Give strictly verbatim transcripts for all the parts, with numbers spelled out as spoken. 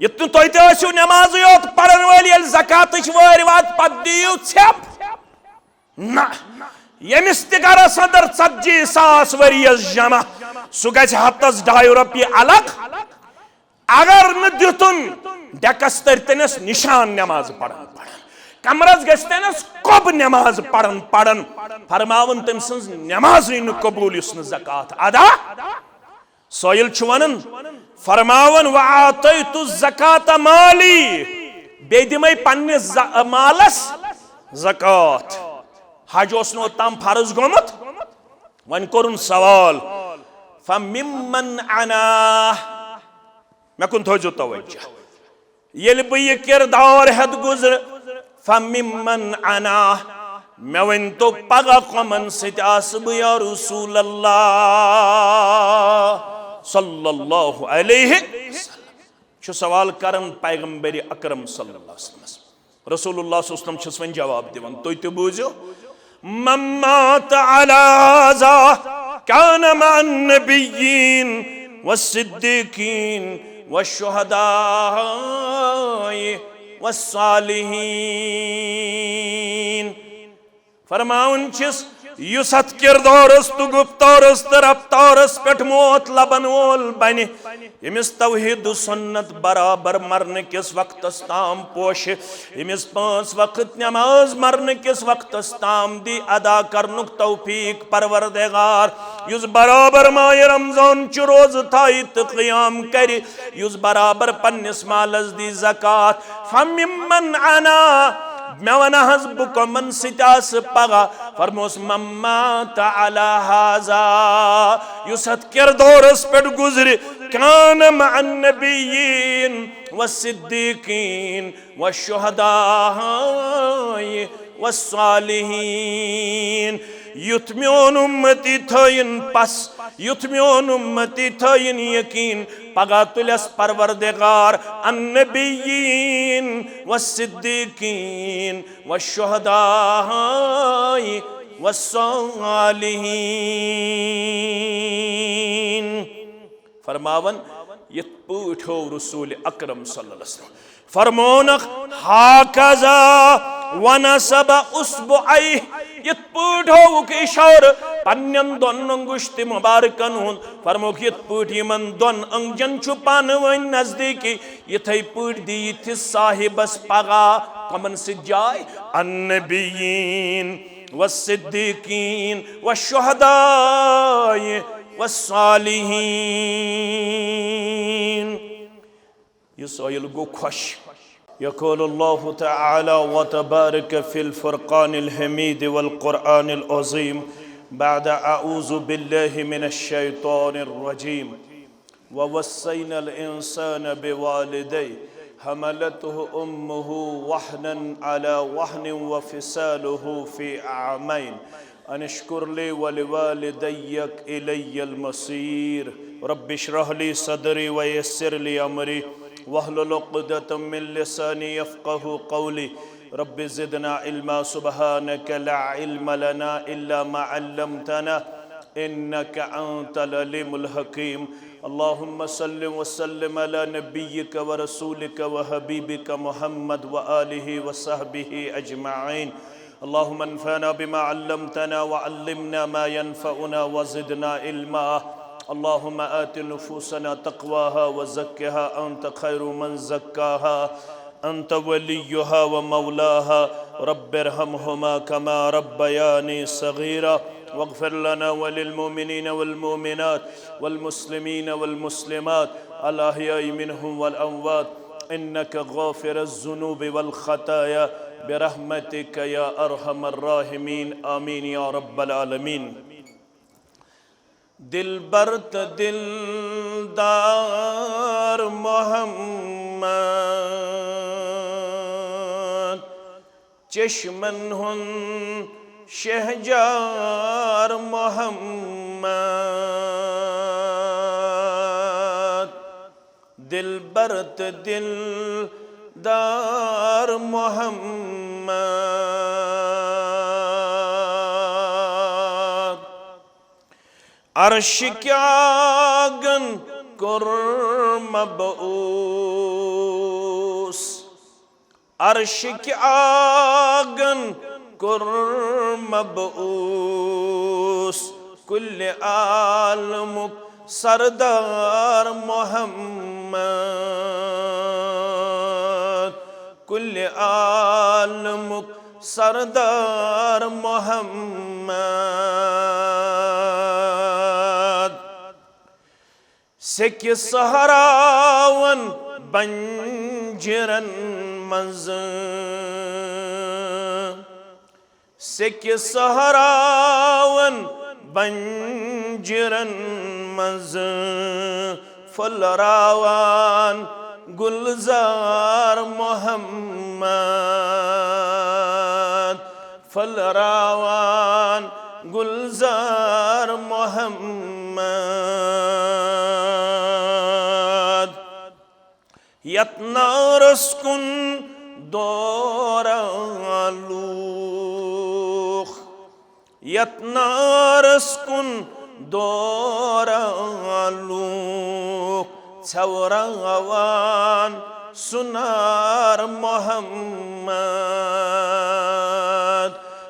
یُتھ نہٕ تُہۍ تہِ ٲسِو نٮ۪مازٕے یوت پرن وٲلۍ، ییٚلہِ زکاتٕچ وٲرۍ وات، پتہٕ دِیِو ژھٮ۪پ۔ نہ، ییٚمِس تہِ گرس اندر ژتجی ساس ؤری یس جمع، سُہ گژھِ ہفتس ڈاے رۄپیہِ الگ۔ اگر نہٕ دِتُن، ڈیکس تٔرۍ تٔنس نشان نٮ۪ماز پران پران، کمرس گژھِ تٔنس کۄب نٮ۪ماز پران پران۔ فرماوُن، تٔمۍ سٕنٛز نٮ۪مازٕے نہٕ قبوٗل یُس نہٕ زکات ادا۔ سٲیِل چھُ ونان، فرماوان، "وآتیت الزکاۃ مالی"، بیٚیہِ دِمے پننِس ز-، مالس زکات۔ حج اوس نہٕ اوٚتام فرض گوٚمُت، وۄنۍ کوٚرُن سوال، "فممن انا؟" مےٚ کُن تھٲوزیو توجہ۔ ییٚلہِ بہٕ یہِ کِردار ہٮ۪تھ گُزرٕ، فممن انا، مےٚ ؤنۍ تو پگاہ کۄمن سۭتۍ آسہٕ بہٕ یا رسول اللہ صلی اللہ علیہ وسلم؟ چھُ سوال کران پیغمبر اکرم صلی اللہ علیہ وسلم۔ رسول اللہ صلی اللہ علیہ وسلم چھُس وۄنۍ جواب دِوان، تُہۍ تہِ بوٗزِو، "من مات علی ھذا کان مع النبیین والصدیقین والشہداء والصالحین۔" فرماوان چھِس، یُس اتھ کردارس تہٕ گفتارس تہٕ رفتارس پٮ۪ٹھ موت لبن وول بنہِ، ییٚمِس توحید و سنت برابر مرنہٕ کِس وقتس تام پوشہِ، ییٚمِس پانٛژھ وقت نماز مرنہٕ کِس وقتس تام دی ادا کرنُک توفیق پروردگار، یُس برابر ماہِ رمضان چہِ روزٕ تھایہِ تہٕ قیام کرِ، یُس برابر پننِس مالس دی زکات، فممن انا، مےٚ ونہٕ حظ بہٕ کۄمن سۭتۍ آسہٕ پگاہ؟ فرموس، "من مات علی ھذا"، یُس اتھ کردارس پٮ۪ٹھ گُزرِ، "کان مع النبیین والصدیقین والشہداء والصالحین"۔ یُتھ میون اُمتی تھٲیِن پس، یُتھ میون اُمتی تھٲیِن یقین، پگاہ تُلٮ۪س پروردگار النبیین والصدیقین والشہداء والصالحین۔ فرماوان، یِتھ پٲٹھۍ ہوو رسول اکرم صلی اللہ علیہ وسلم، فرمونکھ، "ھکذا ونصب اصبعیہ"، یِتھ پٲٹھۍ ہووُکھ اشارٕ پننٮ۪ن دۄن انگشتِ مبارکن ہُنٛد، فرموکھ، یِتھ پٲٹھۍ یِمن دۄن انگجن چھُ پانہٕ ؤنۍ نزدیٖکی، یِتھے پٲٹھۍ دی یِتھِس صاحبس پگاہ کمن سۭتۍ جاے؟ النبیین والصدیقین والشہداء والصالحین۔ یہِ سٲیِل گوٚو خۄش۔ یقول اللہ تعالی وتبارک فی الفرقان الحمید والقرآن العظیم بعد اعوذ باللہ من الشیطان الرجیم۔ ووصینا الانسان بوالدیہ حملته امه وهنا على وهن وفصاله في عامين ان اشکر لی ولوالدیک الی المصیر۔ رب اشرح لی صدری ویسر لی امری واحلل عقدة من لسانی یفقهوا قولی۔ رب زدنا علما، سبحانك لا علم لنا الا ما علمتنا انك انت العليم الحكيم۔ اللهم صل وسلم على نبيك ورسولك وحبيبك محمد وآله وصحبه أجمعين۔ اللهم انفعنا بما علمتنا وعلمنا ما ينفعنا وزدنا علما۔ اللهم آت نفوسنا تقواها وزكها أنت خير من زكاها أنت وليها ومولاها، رب ارحمهما كما ربياني صغيرا، واغفر لنا وللمؤمنين والمؤمنات والمسلمين والمسلمات الأحياء منهم والأموات، إنك غافر الذنوب والخطايا، برحمتك يا أرحم الراحمين، آمين يا رب العالمين۔ دلبر تہٕ دلدار محمد، چشمن ہُنٛد شہجار محمد، دلبر تہٕ دلدار محمد۔ عرش کیاگن کوٚر مبعوث۔ عرشٕکۍ آنگن کوٚر مبعوث کُلِ عالمُک سردار محمد، کُلِ عالمُک سردار محمد۔ سیٚکہِ صحراون بنجرن منٛز، سیٚکہِ صحراون بنجرن منٛز پھٔلراوان گُلزار محمد، پھٔلراوان گُلزار محمد۔ یتھ نارس کُن دوران لوٗکھ، یتھ نارس کُن دوران لوٗکھ، ژھٮ۪وراوان سُہ نار محمد،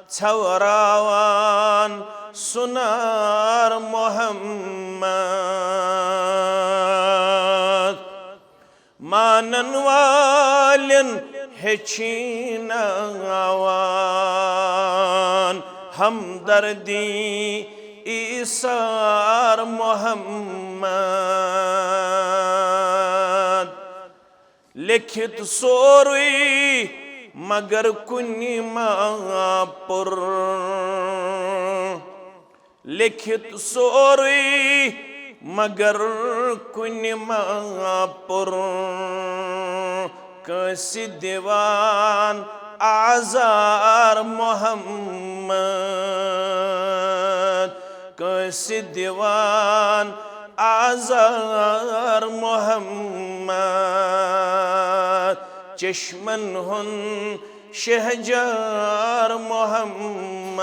ژھٮ۪وراوان سُہ نار محمد۔ مانن والٮ۪ن ہیٚچھناوان ہمدردی ایثار محمد۔ لیٚکھِتھ سورُے مگر کُنہِ ما پوٚر، لیٚکھِتھ سورُے مگر کُنہِ ما پوٚر، کٲنٛسہِ دِوان آزار محمد، کٲنٛسہِ دِوان آزار محمد، چشمن ہُنٛد شہجار محمد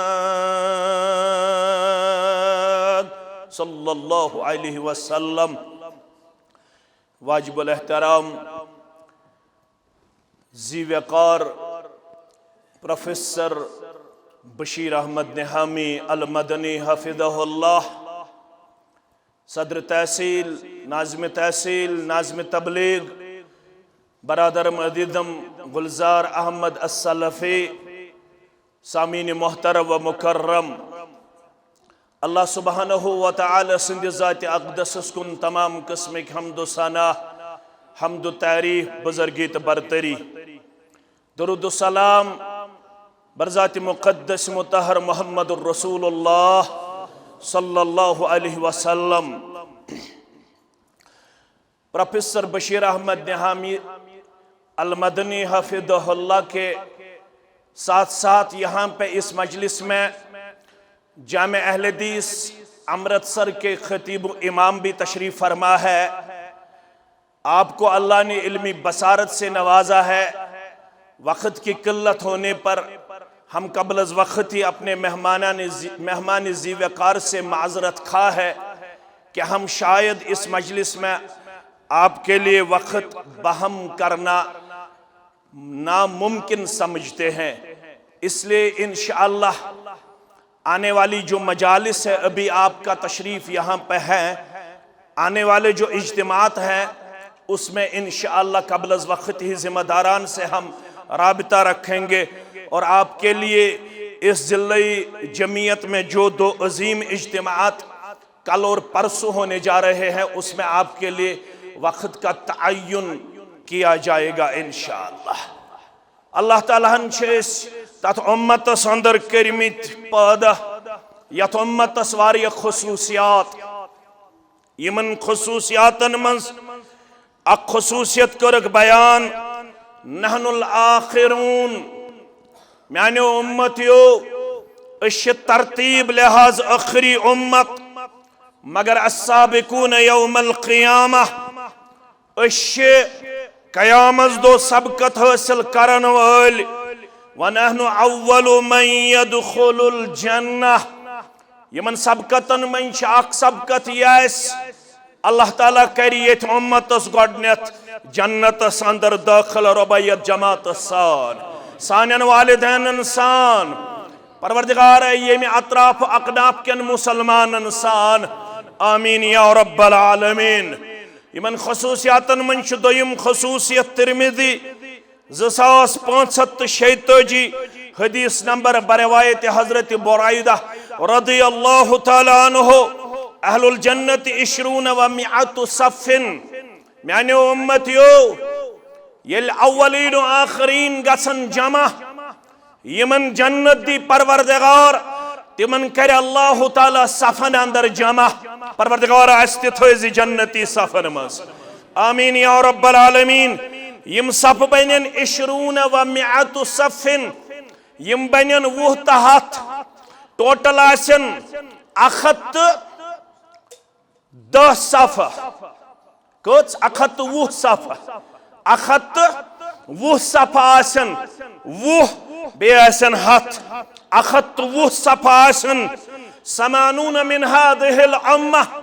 صلی اللہ علیہ وسلم۔ واجب الاحترام ذی وقار پروفیسر بشیر احمد نہامی المدنی حفظہ اللہ، صدر تحصیل، ناظم تحصیل، ناظم تبلیغ، برادرم عزیزم گلزار احمد السلفی، سامعین محترم و مکرم، اللہ سبحانہ و تعالی سٕنٛدِ ذاتِ اقدسس کُن تمام قٕسمٕکۍ حمد و ثنا، حمد و تعریف، بزرگی تہٕ برتری۔ درود و سلام بر ذاتِ مقدس مطہر محمد الرسول اللہ صلی اللہ علیہ وسلم۔ پروفیسر بشیر احمد نہامی المدنی حفظہ اللہ کے ساتھ ساتھ یہاں پہ اس مجلس میں جامع اہل حدیث امرتسر کے خطیب و امام بھی تشریف فرما ہے۔ آپ کو اللہ نے علمی بصارت سے نوازا ہے۔ وقت کی قلت ہونے پر ہم قبل از وقت ہی اپنے مہمانان ذی، مہمان ذی وقار سے معذرت خواہ ہے کہ ہم شاید اس مجلس میں آپ کے لیے وقت بہم کرنا ناممکن سمجھتے ہیں، اس لیے انشاءاللہ آنے والی جو مجالس ہے، ابھی آپ کا تشریف یہاں پہ ہے، آنے والے جو اجتماعات ہیں، اس میں انشاءاللہ قبل از وقت ہی ذمہ داران سے ہم رابطہ رکھیں گے اور آپ کے لیے اس ضلعی جمعیت میں جو دو عظیم اجتماعات کل اور پرسوں ہونے جا رہے ہیں، اس میں آپ کے لیے وقت کا تعین کیا جائے گا انشاءاللہ۔ اللہ تعالیٰ ہن چھِ أسۍ تتھ اُمتس اندر کٔرمٕتۍ پٲدٕ، یتھ اُمتس واریاہ خصوصیات، یِمن خصوصیاتن منٛز اکھ خصوصیت کٔرٕکھ بیان، نحن الآخرون، میانیو اُمتیو، أسۍ چھِ ترتیب لحاظ ٲخری اُمت، مگر السابقون یوم القیامہ، أسۍ چھِ قیامت دۄہ سبقت حٲصِل کرن وٲلۍ۔ ونحن اول من یدخل الجنہ، یِمن سبقتن منٛز چھِ اکھ سبقت یہِ آسہِ، اللہ تعالیٰ کرِ ییٚتھۍ اُمتس گۄڈٕنیتھ جنتس اندر داخل رۄبہ یتھ جماعتس سان، سانٮ۪ن والدینن سان، پروردگار ییٚمہِ اطراف اکناف کٮ۪ن مسلمانن سان، آمین یا رب العالمین۔ یِمن خصوصیاتن منٛز چھُ دوٚیِم خصوصیت ترمذی، زٕ ساس پانٛژھ ہتھ تہٕ شیٚیہِ تٲجی، حدیث نمبر بروایت حضرت برعیدہ رضی اللہ تعالیٰ عنہ، اہل الجنت عشرون و مئۃ صف۔ میانیو امتیو، ییٚلہِ اولین و آخرین گژھن جمع، یمن جنت دی پروردگار، تمن کرِ اللہ تعالیٰ صفن اندر جمع۔ پروردگار آسہِ تہِ تھٲوزِ جنتی صفن منٛز۔ آمین یا رب العالمین۔ یم صف بنن عشرون و مئۃ صف، یم بنن وُہ تہٕ ہتھ، ٹوٹل آسن اکھ ہتھ تہٕ دہ صفہٕ۔ کٔژ؟ اکھ ہتھ تہٕ وُہ صفہٕ۔ اکھ ہتھ تہٕ وُہ صفہٕ آسن، وُہ بیٚیہِ آسن ہتھ۔ اکھ ہتھ تہٕ وُہ صفہٕ آسن۔ ثمانون من هذه الامة۔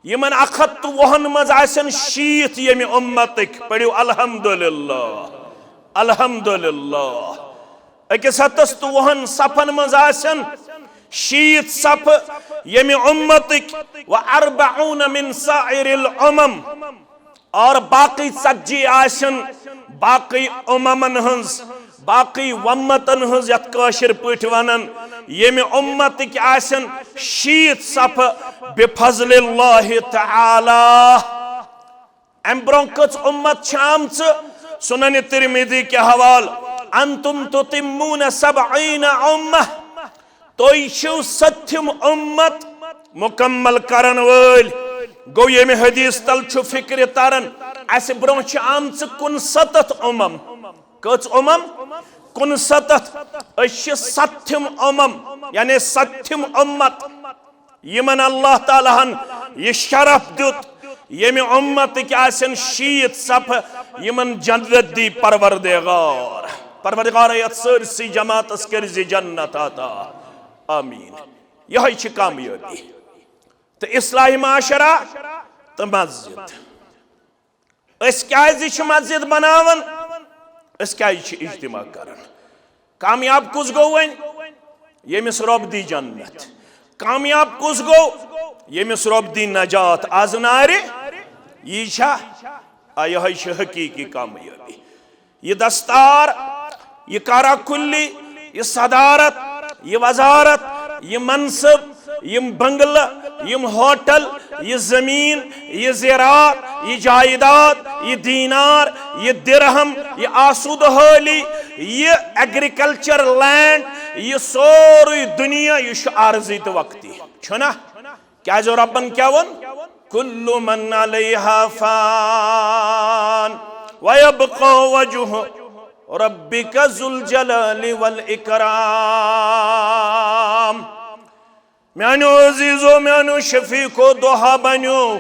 یمن اکھ ہتھ تہٕ وُہن منٛز آسن شیٖتھ ییٚمہِ امتٕکۍ۔ پٔرِو الحمدللہ، الحمدللہ۔ أکِس ہتس تہٕ وُہن صفن منٛز آسن شیٖتھ صفہٕ ییٚمہِ امتٕکۍ، و اربعون من سائر الامم، اور باقی ژتجی آسن باقی اممن ہٕنٛز، باقی ومتن ہٕنٛز، یتھ کٲشِر پٲٹھۍ ونان، ییٚمہِ امتٕکۍ آسن شیٖتھ صفہٕ بفضل اللہ تعالی۔ امہِ برونٛہہ کٔژ امت چھِ آمژٕ؟ سنن ترمذی کہِ حوالہٕ، انتم تتمون سبعین امہ، تُہۍ چھِو ستتھِم امت مکمل کرن وٲلۍ۔ گوٚو، ییٚمہِ حدیث تل چھُ فکرِ تران، اسہِ برونٛہہ چھِ آمژٕ کُنستتھ امم۔ کٔژ امم؟ کُنستتھ۔ أسۍ چھِ ستتھِم امم، یعنی ستتھِم امت۔ یمن اللہ تعالیٰ ہن یہ شرف دیت، یمہ امتک آسن شیت صفہ، یمن جنت دی پروردگار۔ پروردگار، یتھ سٲرسٕے جماعتس کٔرزِ جنت عطا۔ آمین۔ یہے چھ کامیٲبی۔ تہٕ اصلاح معاشرہ تہٕ مسجد۔ أسۍ کیازِ چھِ مسجد بناوان؟ أسۍ کیازِ چھِ اجتماع کران؟ کامیاب کُس گوٚو وۄنۍ؟ ییٚمِس رۄب دی جنت۔ کامیاب کُس گوٚو؟ ییٚمِس رۄب دی نجات۔ از نارِ یی چھا؟ آ، یِہوٚے چھِ حقیٖقی کامیٲبی۔ یہِ دستار، یہِ کارا کُلی، یہِ صدارت، یہِ وزارت، یہِ منصب، یِم بنگلہٕ، یِم ہوٹل، یہِ زمین، یہِ زراعت، یہِ جائیداد، یہِ دینار، یہِ درہم، یہِ آسودٕ حٲلی، یہِ ایگریکلچر لینڈ، یہِ سورُے دُنیا، یہِ چھُ عارضی تہٕ وقتی۔ چھُنہ؟ کیازِ رۄبن کیاہ ووٚن؟ کل من علیہا فان ویبقی وجہ ربک ذو الجلال والاکرام۔ میانیو عزیزو، میانیو شفیقو، دۄہا بنیو،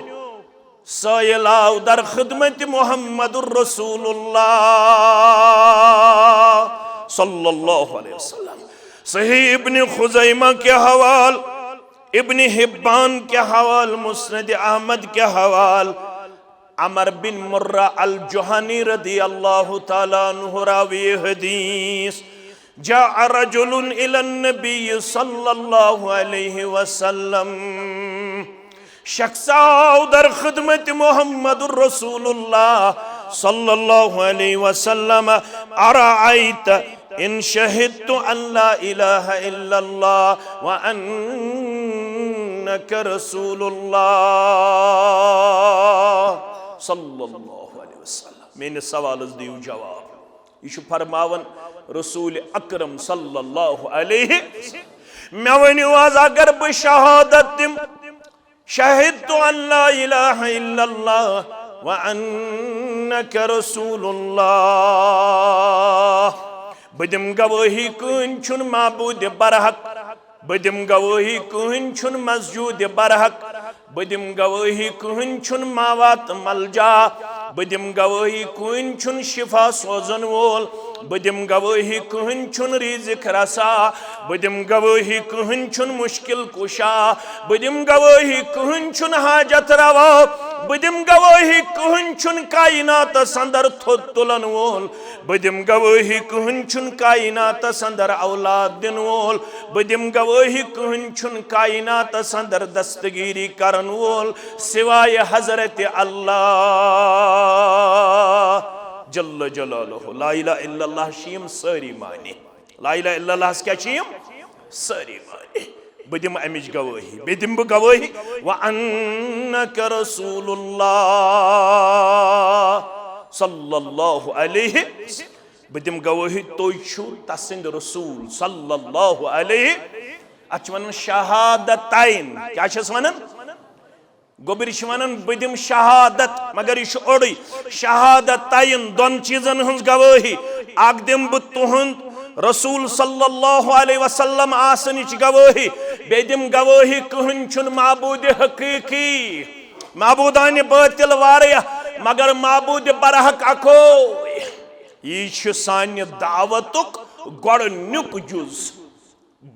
سٲیِل آو در خدمت محمد رسول اللہ صلی اللہ علیہ وسلم۔ صحیح ابن خزیمہ کے حوال، ابن حبان کے حوال، مسند احمد کے حوال، عمر بن مرہ الجہنی رضی اللہ تعالیٰ عنہ راوی حدیث، جاء رجل الى النبی صلی اللہ علیہ وسلم، شخص آو در خدمت محمد رسول اللہ صلی اللہ علیہ وسلم، ارأیت ان شہدت ان لا الہ الا اللہ وانک رسول اللہ صلی اللہ علیہ وسلم۔ میٲنِس سوالس دِیِو جواب۔ یہِ چھُ فرماوان رسول اکرم صلی اللہ علیہ وسلم، مےٚ ؤنِو آز، اگر بہٕ شہادت دِم، شہدت ان لا الہ الا اللہ وانک رسول اللہ، بہٕ دِمہٕ گوٲہی کٕہٕنۍ چھُنہٕ معبود برحق، بہٕ دِمہٕ گوٲہی کٕہٕنۍ چھُنہٕ مسجود برحق، بہٕ دِمہٕ گوٲہی کٕہٕنۍ چھُنہٕ ماوا تہٕ ملجا، بہٕ دِمہٕ گوٲہی کٕہٕنۍ چھُنہٕ شفا سوزن وول، بہٕ دِمہٕ گوٲہی کٕہٕنۍ چھُنہٕ رزق رسا، بہٕ دِمہٕ گوٲہی کٕہٕنۍ چھُنہٕ مشکل کشا، بہٕ دِمہٕ گوٲہی کٕہٕنۍ چھُنہٕ حاجت روا، بہٕ دِمہٕ گوٲہی، کٕہٕنۍ چھُنہٕ کائناتس اندر تھوٚد تُلن وول۔ بہٕ دِمہٕ گوٲہی، کٕہٕنۍ چھُنہٕ کائناتس اندر اولاد دِنہٕ وول۔ بہٕ دِمہٕ گوٲہی، کٕہٕنۍ چھُنہٕ کائناتس اندر دستگیری کرن وول سوائے حضرت اللہ جل جلالہ۔ لا الہ الا اللہ چھِ یِم سٲری معنی۔ لا الہ الا اللہ ہس کیٛاہ چھِ یِم؟ سٲری معنی۔ بہٕ دِمہٕ امِچ گوٲہی، بیٚیہِ دِمہٕ بہٕ گوٲہی، وانک رسول اللہ صلی اللہ علیہ۔ بہٕ دِمہٕ گوٲہی، تُہۍ چھِو تسٕنٛدۍ رسول صلی اللہ علیہ۔ اتھ چھِ ونان شہادتین۔ کیٛاہ چھِس ونان؟ گوٚبرۍ چھِ ونان، بہٕ دِمہٕ شہادت، مگر یہِ چھُ اوٚڑُے۔ شہادتین، دۄن چیٖزن ہٕنٛز گوٲہی۔ اکھ دِمہٕ بہٕ تُہُنٛد رسول صلی اللہ علیہ وسلم آسنٕچ گوٲہی، بیٚیہِ دِمہٕ گوٲہی، کٕہٕنۍ چھُنہٕ معبوٗدِ حقیٖقی، معبوٗدانِ باطل وارے، مگر معبوٗدِ برحق اکوے۔ یہِ چھُ سانہِ دعوتُک گۄڈٕنیُک جُز۔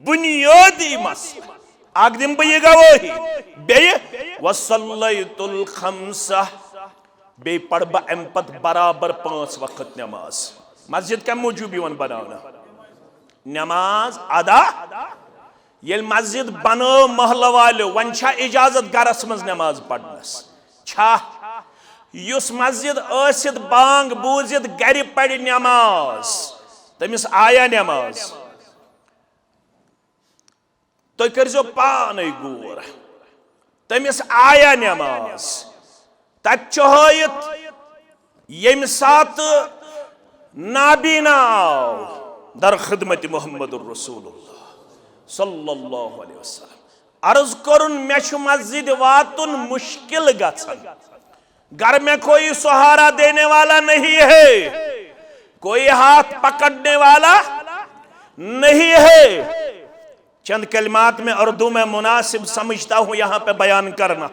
بنیٲدی مسلہٕ۔ اکھ دِمہٕ بہٕ یہِ گوٲہی، بیٚیہِ وصلیت الخمسہ، بیٚیہِ پرٕ بہٕ امہِ پتہٕ برابر پانٛژھ وقت نماز۔ مسجد کمہِ موٗجوٗب یِوان بناونہٕ؟ نماز ادا۔ ییٚلہِ مسجد بنٲو محلہٕ والیو، وۄنۍ چھا اجازت گرس منٛز نماز پرنس؟ چھا؟ یُس مسجد ٲسِتھ بانگ بوٗزِتھ گرِ پرِ نماز، تٔمِس آیا نماز؟ تُہۍ کٔرۍزیو پانے غور، تٔمِس آیا نماز؟ تتہِ چھُ ہٲیِتھ، ییٚمہِ ساتہٕ نابینا آو در خدمت محمد رسول اللہ صلی اللہ علیہ وسلم، عرض کوٚرُن، مےٚ چھُ مسجد واتُن مشکل گژھان، گھر میں کوئی سہارا دینے والا نہیں ہے، کوئی ہاتھ پکڑنے والا نہیں ہے۔ چند کلمات میں اردو میں مناسب سمجھتا ہوں یہاں پہ بیان کرنا،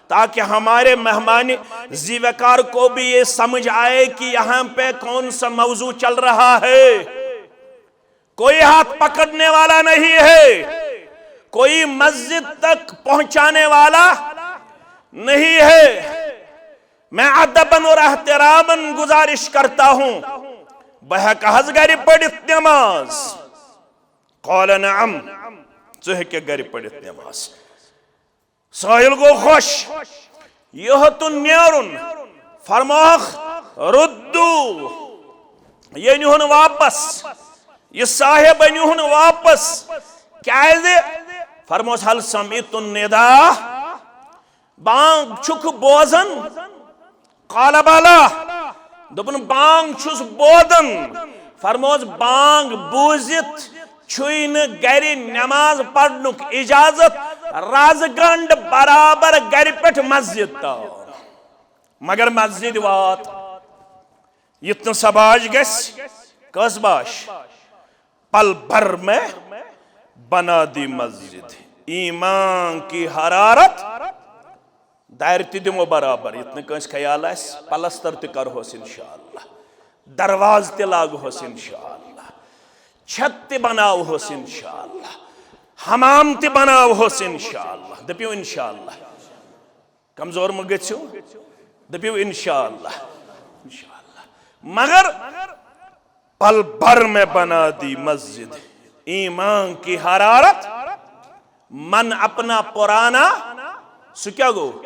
تاکہ ہمارے مہمان ذی وقار کو بھی یہ سمجھ آئے کہ یہاں پہ کون سا موضوع چل رہا ہے۔ کوئی ہاتھ پکڑنے والا نہیں ہے، کوئی مسجد تک پہنچانے والا نہیں ہے۔ میں ادباً اور احتراماً گزارش کرتا ہوں، بہٕ ہٮ۪کہٕ حظ گرِ پٔرِتھ نماز؟ قال نعم، ژٕ ہیٚککھ گرِ پٔرِتھ نماز۔ سٲیِل گوٚو خۄش، یہِ ہیوٚتُن نیرُن، فرمووُکھ، ردو، یہِ أنِہُن واپس، یہِ صاحب أنِہُن واپس۔ کیازِ؟ فرموس، هل سمعت النداء؟ بانگ چھُکھ بوزان؟ قال بلى، دوٚپُن، بانگ چھُس بوزان۔ فرموس، بانگ بوٗزِتھ چھُے نہٕ گرِ نماز پرنُک اجازت، رز گنڈ برابر گرِ پٮ۪ٹھ مسجد تام، مگر مسجد وات۔ یُتھ نہٕ سباش گژھِ۔ کٔژ باش؟ پل بھر میں بنا دی مسجد، ایمان کی حرارت۔ دارِ تہِ دِمو برابر، یُتھ نہٕ کٲنٛسہِ خیال آسہِ، پلستر تہِ کرہوس انشاءاللہ، دروازٕ تہِ لاگہوس انشاءاللہ، چھت تہِ بناوہوس انشاءاللہ، حمام تہِ بناوہوس انشاءاللہ۔ دٔپِو انشاءاللہ۔ کمزور مہ گٔژھِو، دٔپِو انشاءاللہ۔ انشاءاللہ۔ مگر پل بھر میں بنا دی مسجد، ایمان کی حرارت، من اپنا پرانا، سُہ کیٛاہ گوٚو؟